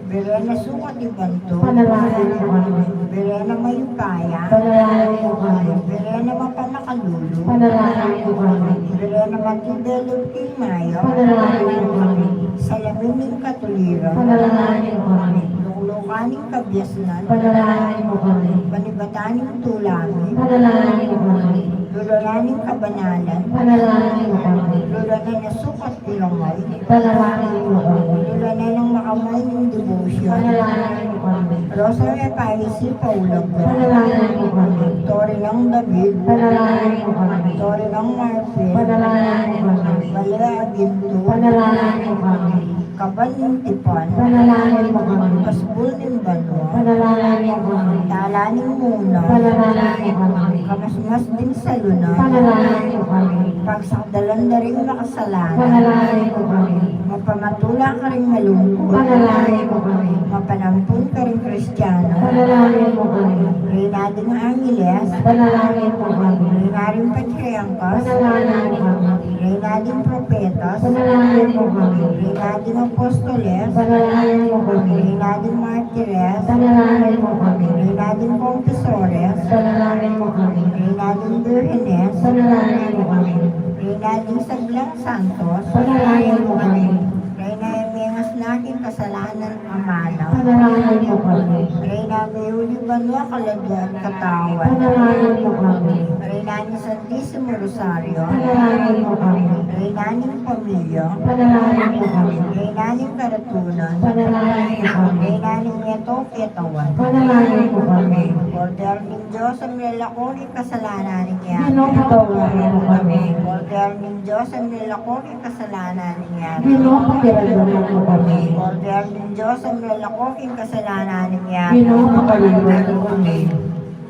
Bire na sukat ibantu, panalangin mu kami. Bire na mayupaya, panalangin mu kami. Bire na mapamakalulu, panalangin mu kami. Bire na matibelub king mayap, panalangin mu kami. Salamin ning katuliran, panalangin mu kami. Luklukan ning kabiasnan, panalangin mu kami. Panibatan ning tula mi, panalangin mu kami. Lulanan ning kabanalan, panalangin mu kami. Lulanan a sukat king lamay, panalangin mu kami. Lulanan nang makamay ning debosyon, panalangin mu kami. Rosa Mary Paisi Paulagda, panalangin mu kami. Tore nang David, panalangin mu kami. Tore nang Marfil, panalangin mu kami. Bale a gintu, panalangin mu kami. Kaban ning tipan, panalangin mu kami. Pasbul ning banua, panalangin mu kami. Tala ning muna, panalangin mu kami. Kamasmas ding salunan, panalangin mu kami. Pagsakdalan da ring makasalanan, panalangin mu kami. Mapamatula karing malungkut. Panalangin mu kami. Mapanampun karing Kristiano. Panalangin mu kami. Reyna ding Angeles. Panalangin mu kami. Reyna ding Patriarchas. Panalangin mu kami. Reyna ding Propetas. Panalangin mu kami. Reyna ding Apostoles. Panalangin mu kami. Reyna ding Martires. Panalangin mu kami. Reyna ding Confesores. Panalangin mu kami. Reyna ding Birhenes. Panalangin mu kami. Reyna ding sablang Santos. Panalangin mu kami. Reyna yang mengasna king kasalanan a manaw. Panalangin mu kami. Reyna mayuli banua, kaladua at katawan. Panalangin mu kami. Reyna ning Santisimo Rosario. Panalangin mu kami. Reyna ning pamilya. Panalangin mu kami. Reyna ning karatunan. Panalangin mu kami. Reyna ning meto ketawan. Panalangin mu kami. Kordero ning Dios a milalako king kasalanan ning yatu. Ginu, patawarin mu kami. Kordero ning Dios a milalako king kasalanan ning yatu. Ginu, pakiramdaman mu kami. Kordero ning Dios a milalako king kasalanan ning yatu. Ginu, pakaliwan mu kami.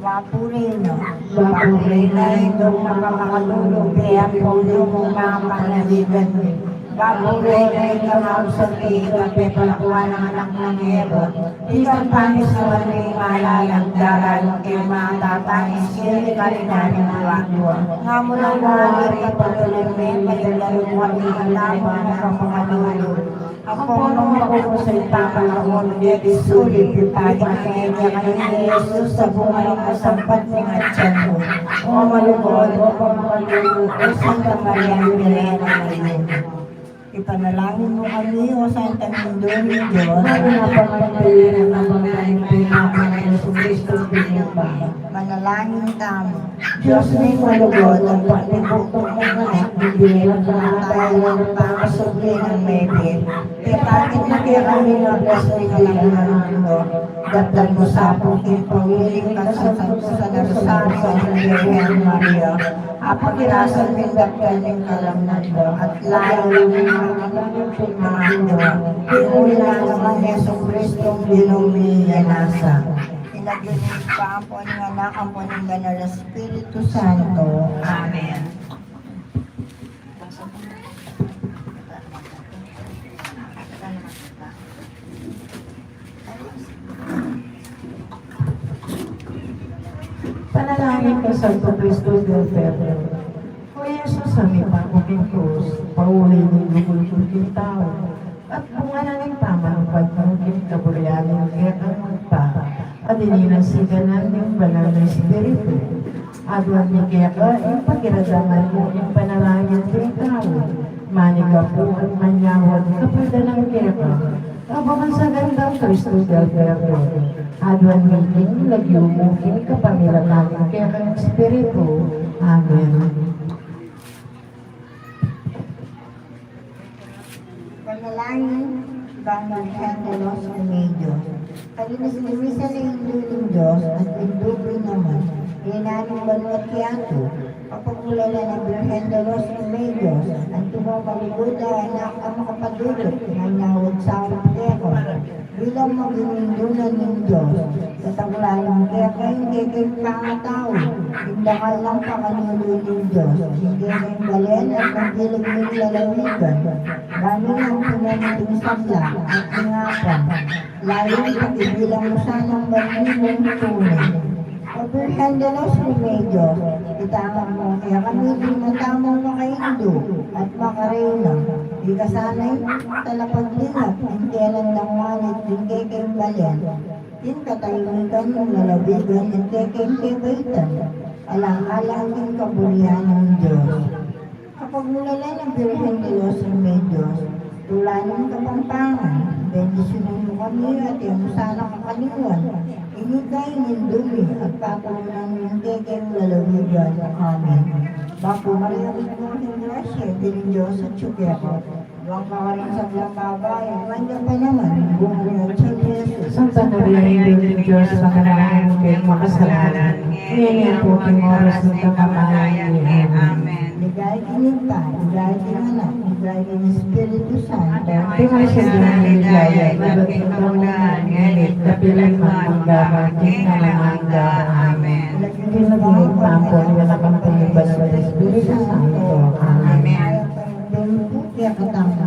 Gwapu Reyna. Gwapu Reyna, Indung makapakalulu, pepauliwan mu ing panaligan mi. Gwapu Reyna, ika ing mausang ika pepalakuan ning anak nang Eva. Ika ing pamisnawan ning malalang daralan king matatamis, ika ing karin ning dua-dua. Nga mu nang mari patulan mi, patulan mu ing anak mung makapakalulu. Ampon nung makukusay pa ka na, o, deti sulip, ipakit na kaya kaya ni Jesus a bunga ning kasampat ning atian mu. O malugud, o makapakalulu, o Santa Maria, Birhen a Mayun. Ipanalangin mu kami, o Santa Indu ning Dios. Maging mapagpatuloy ang abang tamu, Jesucristo, bilang pa. Manalangin tamu. Dios ming malugud, ing pati bugtung mung anak, ibie mu kami king pangasubli nang mebie. Pepakit na kekami ing ablas ning kalamnan mu. Daptan mu sa pu king pauli ning kasantosan a Rosario ning Birhen Maria. Apakirasan mu ing daptan ning kalamnan mu, at lalam ning kalamnan mu, king uli na naman Jesucristo, Ginu mi, iyanasa. King lagyu ning Ibpa, ampon ning Anak, ampon ning Banal a Espiritu Santo. Amen. Panalangin kang Santo Cristo del Perdon. O Jesus, a mipaku king krus, pauli ning lugud king tau. At bunga na ning pamanupad mu king kaburian ning kekang Ibpa, a dininan sikanan ning Banal a Espiritu. Aduan mi keka ing pakiramdaman mu ing panalangin king tau, manigapu at manyawad kapuldanan keka. Kabang sa gandang Cristo del Perdon. Aduan mi king lagyu mu king kapamilatan ning kekang Espiritu. Amen. Panalangin kang Birhen de los Remedios. Kalinis-linisan a Indu ning Dios at Indu mu naman, Reyna ning banua't yatu. Kapagmulalan a Birhen de los Remedios, antimong malugud a anak a makapadudut, manyawad saup keka. Bilang maging Indu na ning Dios, itagulaling keka ing kekeng pangatau, ing dakal nang pakalulu ning Dios, ing kekeng balen at ing bilug ming lalawigan, ban ing ampunan ning sabla at ning apan, lalu ipakibilang mu sanang banal mung tune. O Birhen de los Remedios, itangan mu kekami ding matamung makaindu at makareyna. Ika sana ing talapaglingat king kelan dang malit ing kekeng balen, king katayumikan ning lalawigan ing kekeng kebaitan, alang-alang king kaburian ning Dios. Kapagmulalan a Birhen de los Remedios, tula ning Kapampangan, bendisyunan mu kami at e mu sana kakaliwan ing ika, ing Indu mi, at patulunan mu ing kekeng lalawigan. Amen. Bapu Maria, mitmu ka king grasya, ing Ginung Dios atyu keka. Nuan ka karing sablang babai, nuan ya pa naman ing bunga ning atyan mu, Jesus. Santa Maria, Indu ning Dios, ipanalangin mu kaming makasalanan, ngeni ampo king oras ning kamatayan mi. Amen. Ligaya king Ibpa, ligaya king Anak, ligaya king Espiritu Santo. Antimo ing sadyang ligaya ibat king kamulan, ngeni, kapilan man, mangga man king alang angga. Amen. King lagyu ning Ibpa, ning Anak, ning Banal a Espiritu Santo. Amen. Amen. Kaya katamu.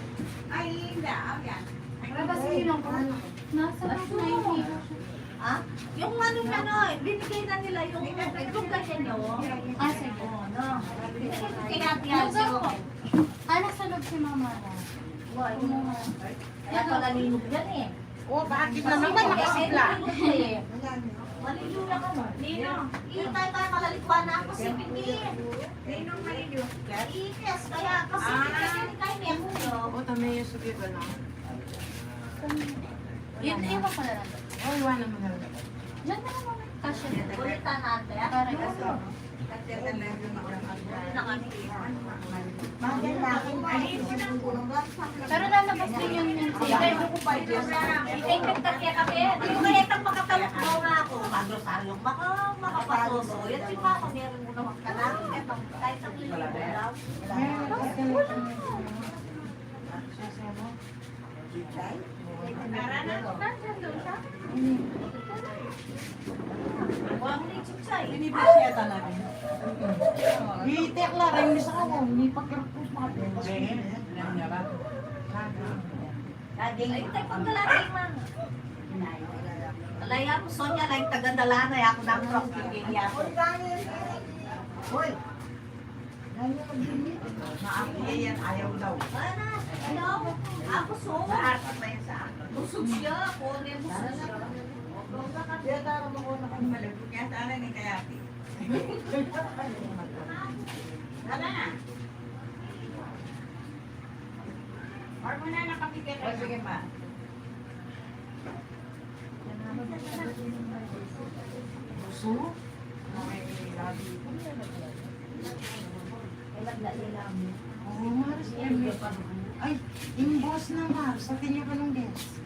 Ay, hindi. Ah, yan. Para ba sa ilang ko? Nasa mas ninety. Ha? Yung ano na, no, binigay na nila yung, yung ganyan nyo. Ah, sige. Oo, no. Kaya tiyan. Ano, sa loob si Mama na? Wala, yung mga, kaya pala linog yan eh. O, bakit na naman nakasipla? Malilu lang ano. Nino, itay tayo malalikwa na ako si Pinky. Ninong Malilu. Ites, kaya kasi pinagkakit tayo ni Emilio. O, tama yung sugi ba na? Yun, iwan ko na lang. O, iwanan mo na lang. Diyan na lang, Mama. Kasya na. Ulitan natin. Para kasi. Pero lalabas din yun, yun siya. Ipinta kaya kape. Di ko kaya itang makatalok daw na ako. Magrosaryo, maka-, makapasuso. Yan si Papa, meron mo naman ka na. Kahit sa Pilipinas daw. Ini ba siya talaga? Bitek la, rin sa ako, ni pagkirput pa. Ay, tay, pagdala, tay, man. Alay, ako, Sonia, alay, tagadala na, ako na ang prof, kaya ako. Uy! Maapi yan, ayaw daw. Ano? Ano? Ako, so? Maarte pa yan sa akin. Busog siya. Ako, ano yung busog siya? Siya, tara mo ko na kami. Malagyan niya, tara ni Kayati. Tara na. Or mo na nakapikit. O, sige, ma. Puso? Ay, grabe. Oo, Mars, Emily. Ay, yung boss na, Mars. Sa tingin ka ng guest.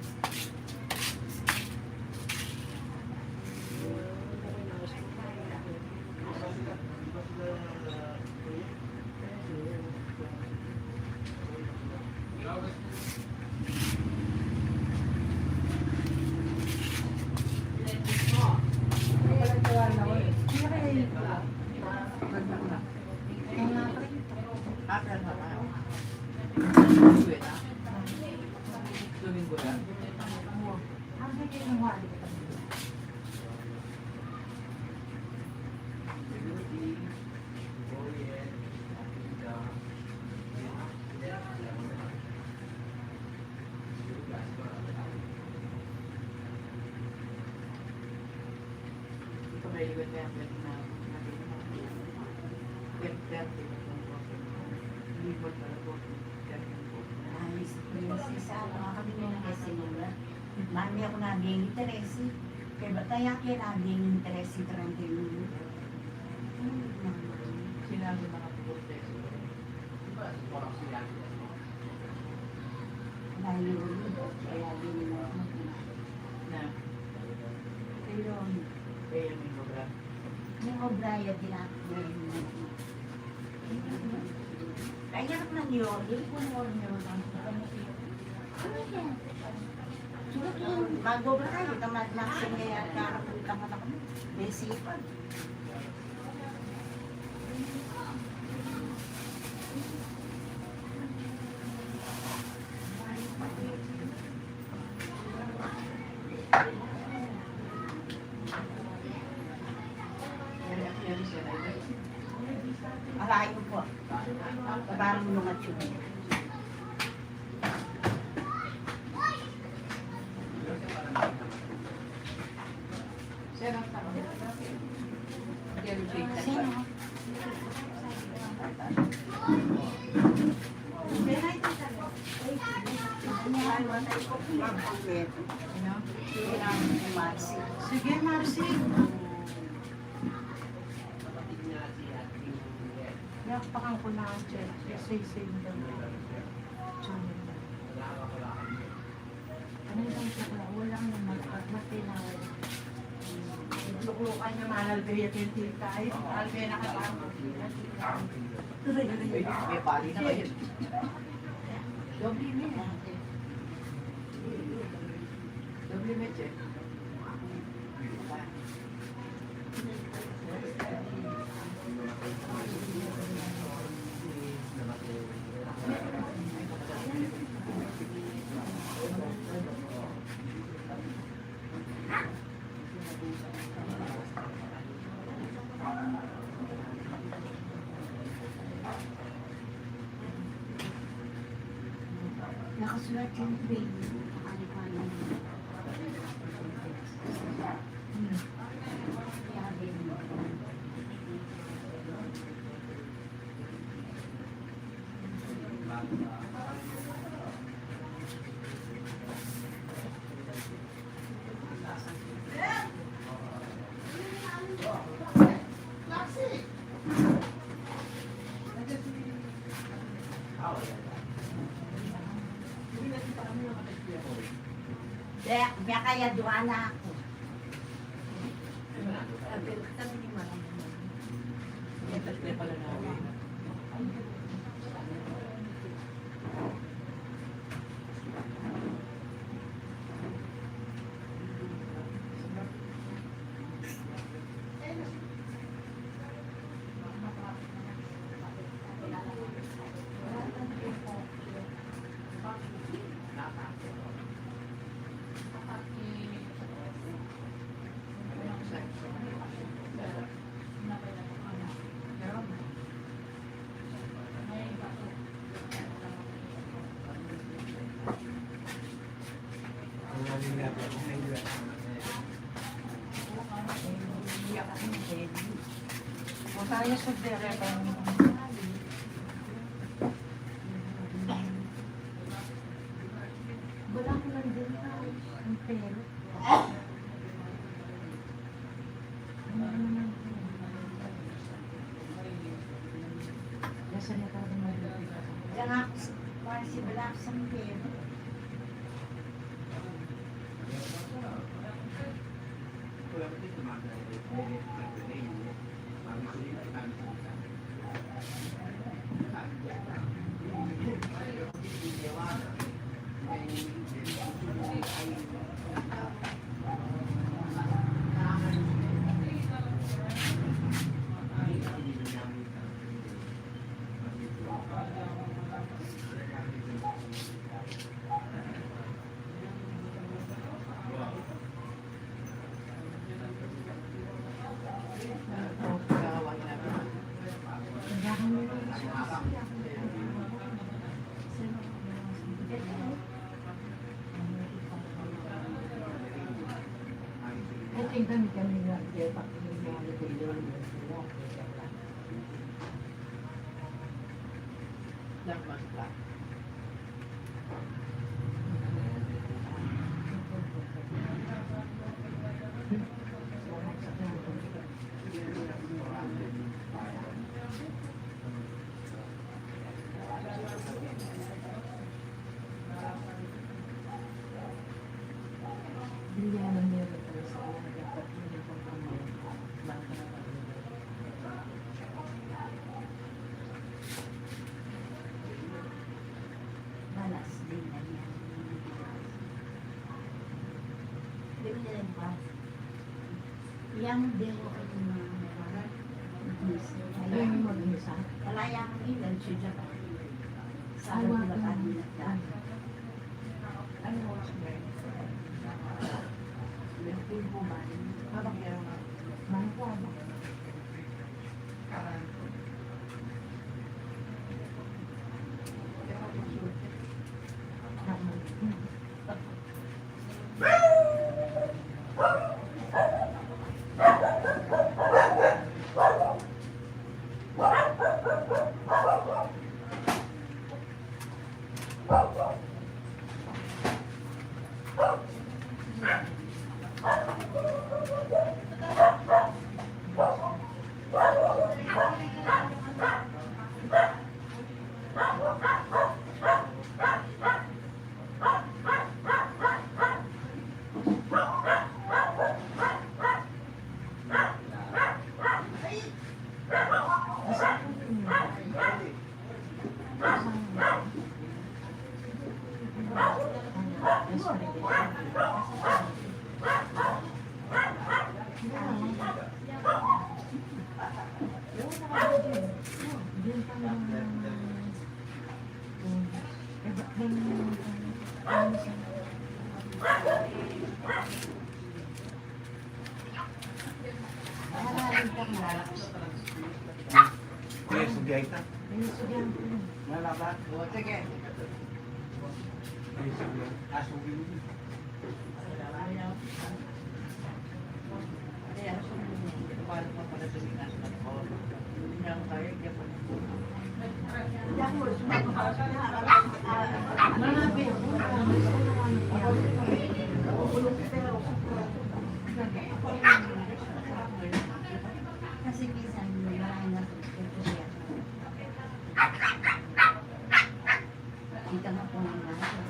Ay, si Princess, ah, mga kami nung kasi nung Mami, aku na ding interesi. Kaya ba tayo kaya na ding interesi trante mil? Sinabi na kapag Dahil yun, kaya din mo. Na. Kaya yun. Kaya may obra. May obra ya din ako. Kaya ko nang yun, yun po yung order ko. Sulit yun. Mag-obra tayo, tamad na kasi kaya karapunta ka na kami. May sipag. Alain ko po. Parang mga tsubi. Sino? Sige, Marcy. Yakpakan ko na ang check. Kasi same daw. Ano yung check na? Wala naman. Pag matinawag. Luklukan niya, mahal ba yung tita? Ay, mahal ba yung nakatapos? May pali na kayo. Doble na yan. Doble na check. Nakasulat yung grade. Ano pa yun? Hmm. Biya, biya kaya duwa na aku. Wala ko lang din, ah, ang pera. Diyan nga, Marcy, wala ko sang pera. Kami, kami nga, kaya pa, kami nga, Yang dewa ko yung mga, yung mag-isa. Wala yang ilan siya dyan. Sa wala pa. Ano oras ba? Yung pulpo ba? Habang yung mga, mga, Yes, okay. Wala ba? O, sige. Yes, okay. Aso, okay. Kasi minsan, marami na kita nga po ng lahat.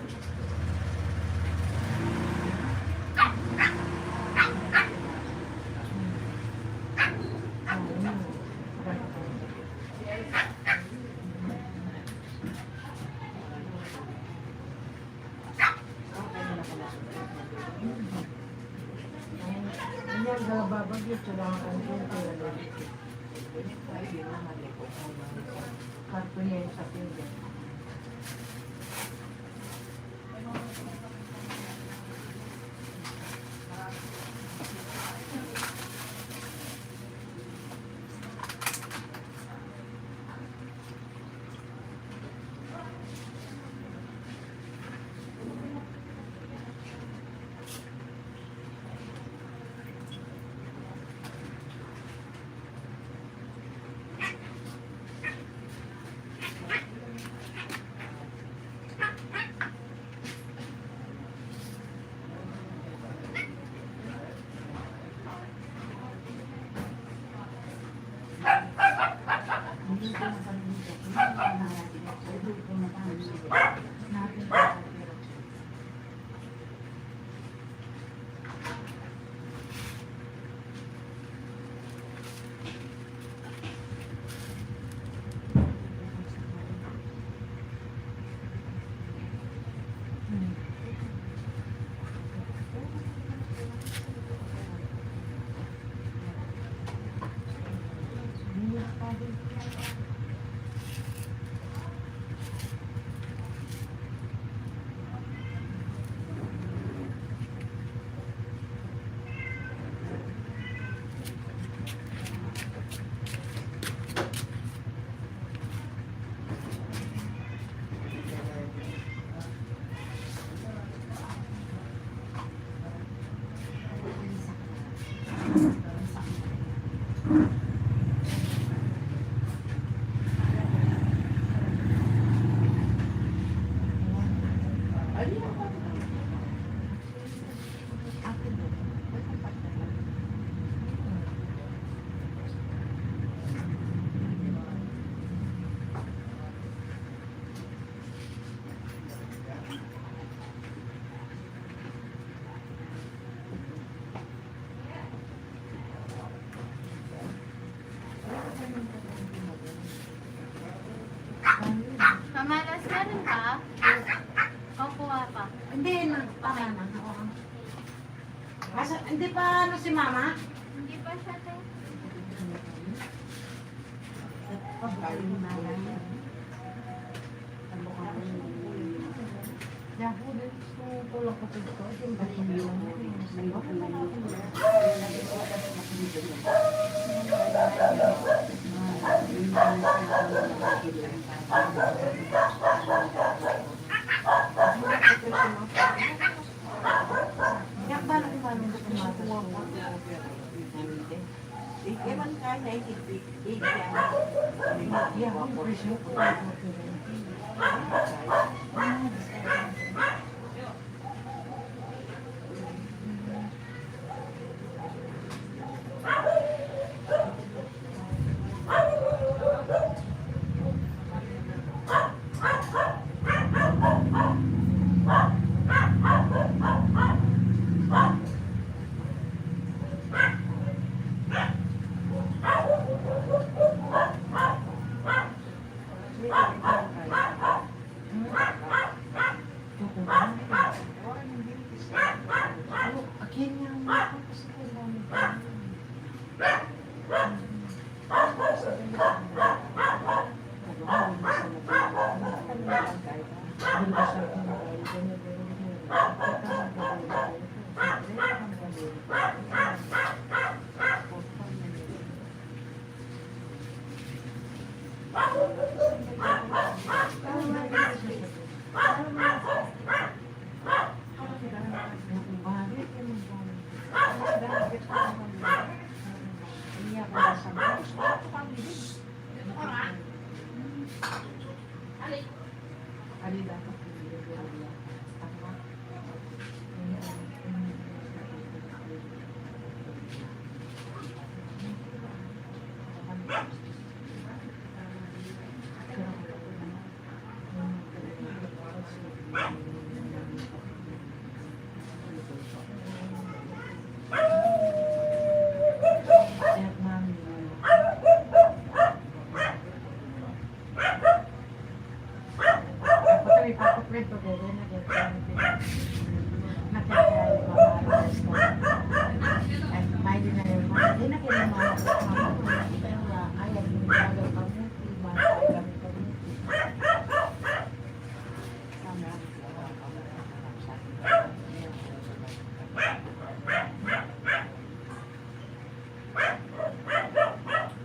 Asa, hindi pa ano si mama? Hindi pa siya, te.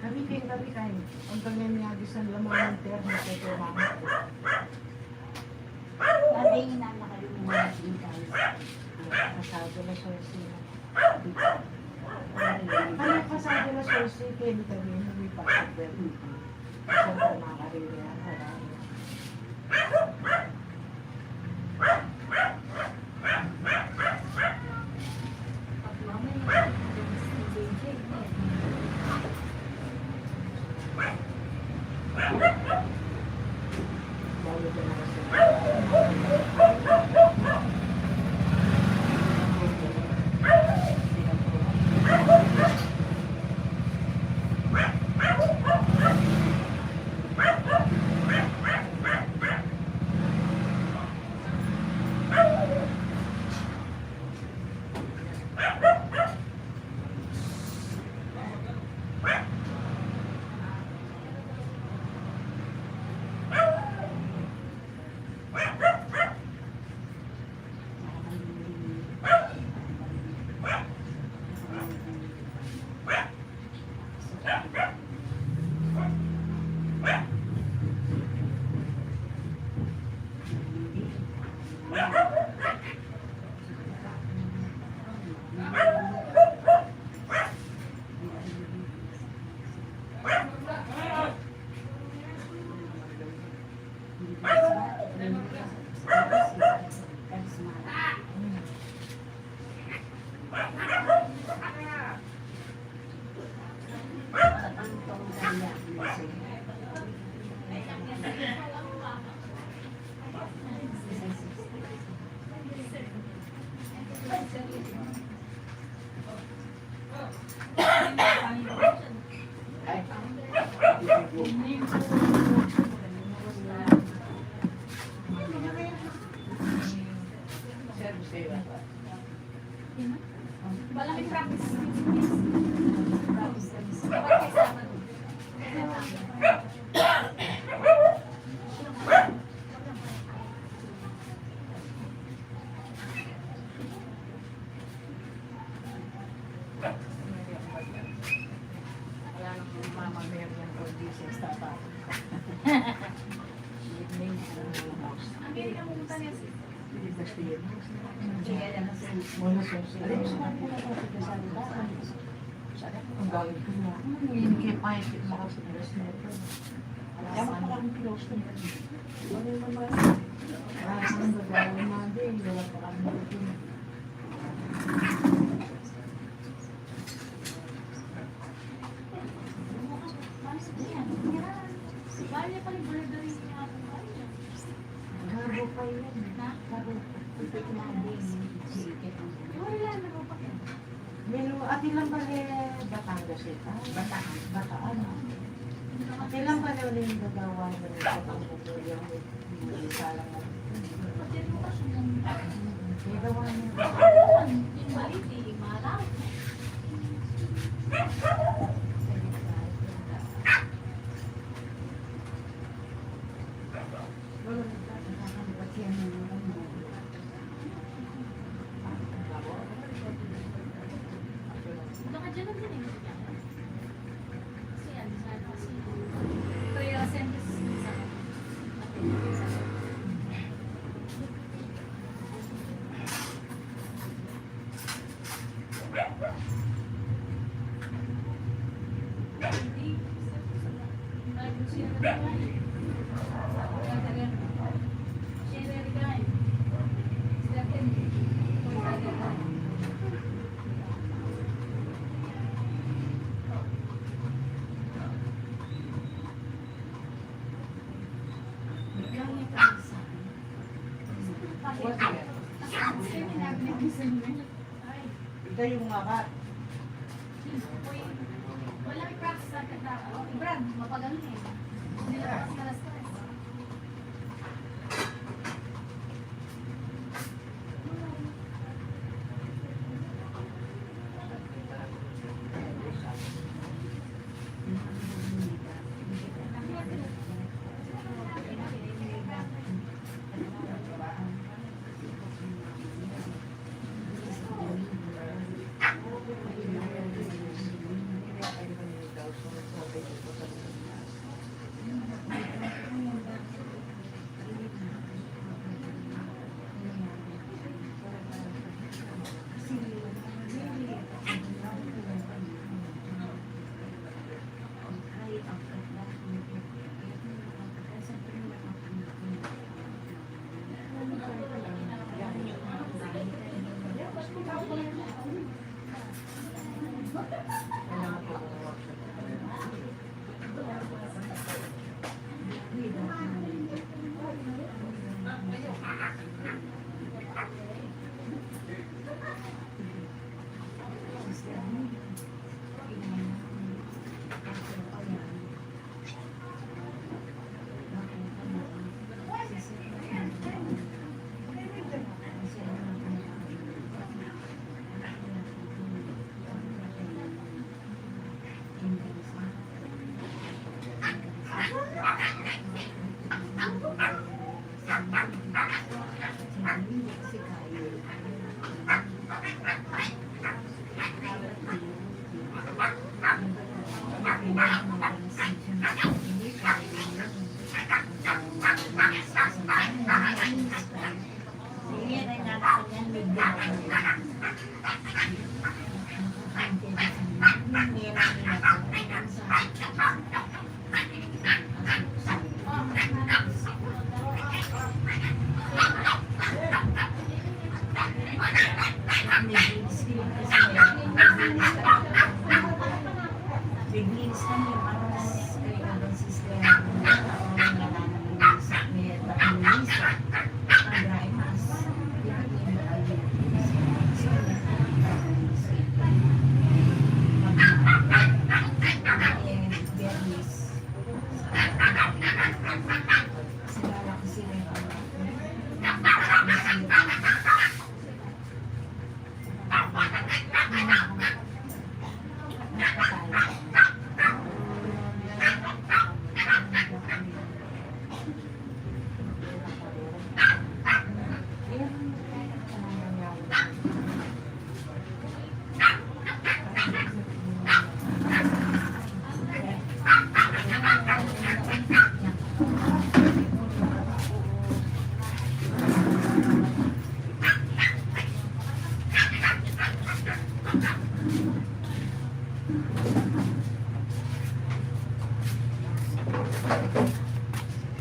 Kami din, kami kayo. Ang kanya niya, bisan lamang ng termo, sa ito, mama. Dati yung inaanak ka din, mga singkal. Pasado na siya, sino? Ano, pasado na siya, si Kenny, kami, may pasok din. Sa mga karera, Evening, uh, house. Basta yun. Ang gawin ko na. Hindi kayo kahit makapagdas na ito. Kaya mo pa kami pinost na yun. Ah, saan ba gawin natin? Wala pa kami. Gabo pa yun. Gabo. Wala na ba? Milo, ati lang pala Batangas ito. Bataan. Bataan. Ati lang pala ulit yung gagawa ng Batangas. Ito yung mga kat. Walang cracks sa kata. Brad, mapagaling eh. Hindi na mas malas-malas.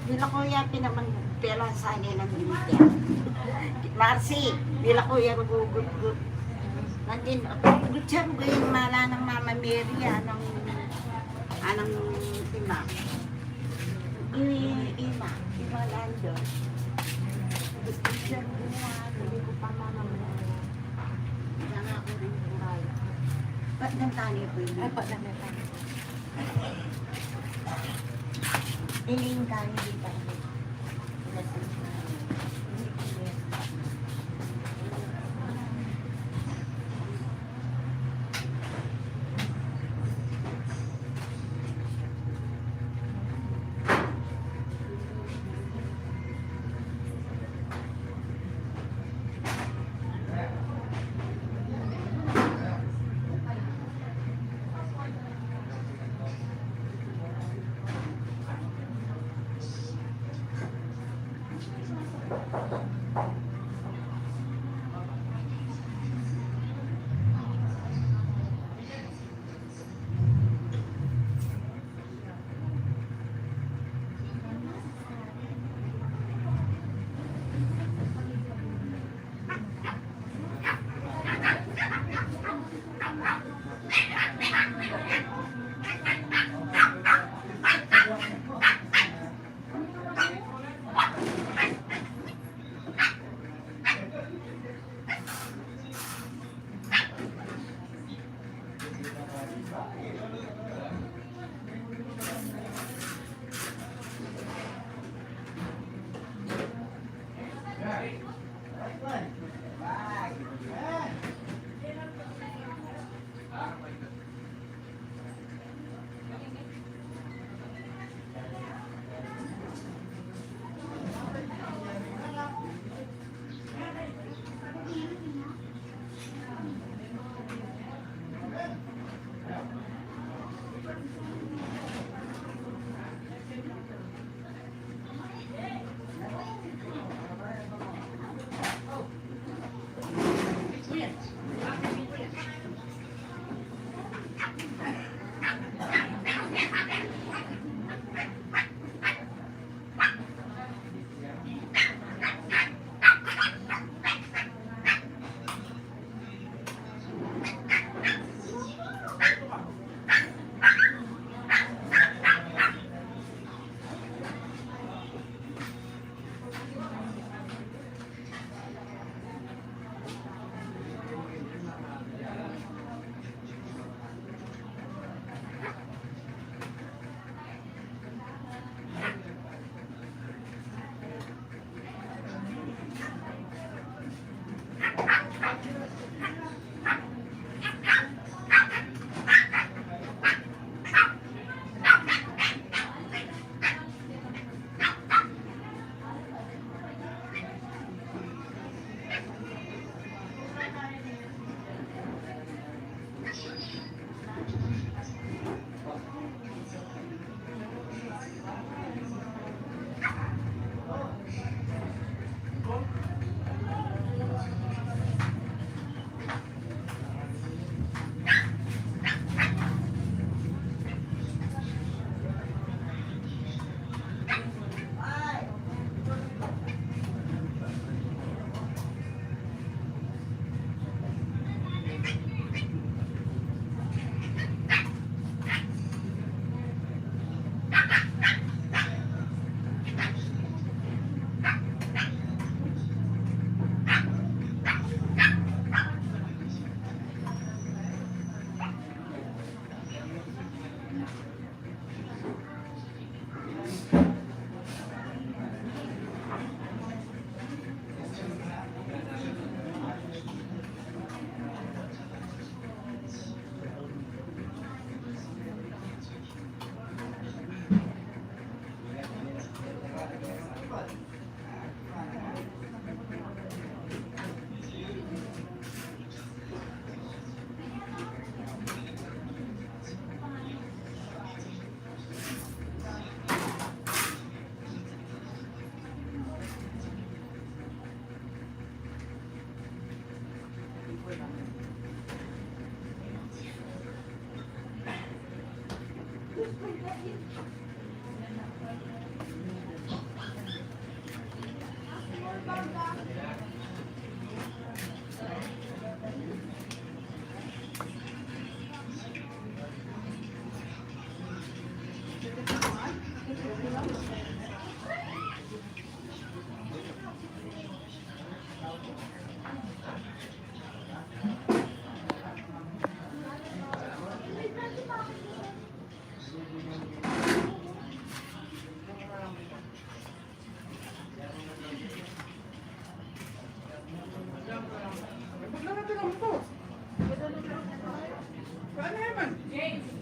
Bila ko ya pinaman pela sa nila ng media. Marcy, bila ko ya gugutgut. Nandin, gutsa ko yung mala ng Mama Mary, anang, anang tima. I, ima, ima Lando. Gutsa ko na, hindi ko pa Mama Mary. Kaya nga ako rin kuray. Ba't nang tani ko yun? Ay, ba't nang tani? Diling ka, hindi pa. James.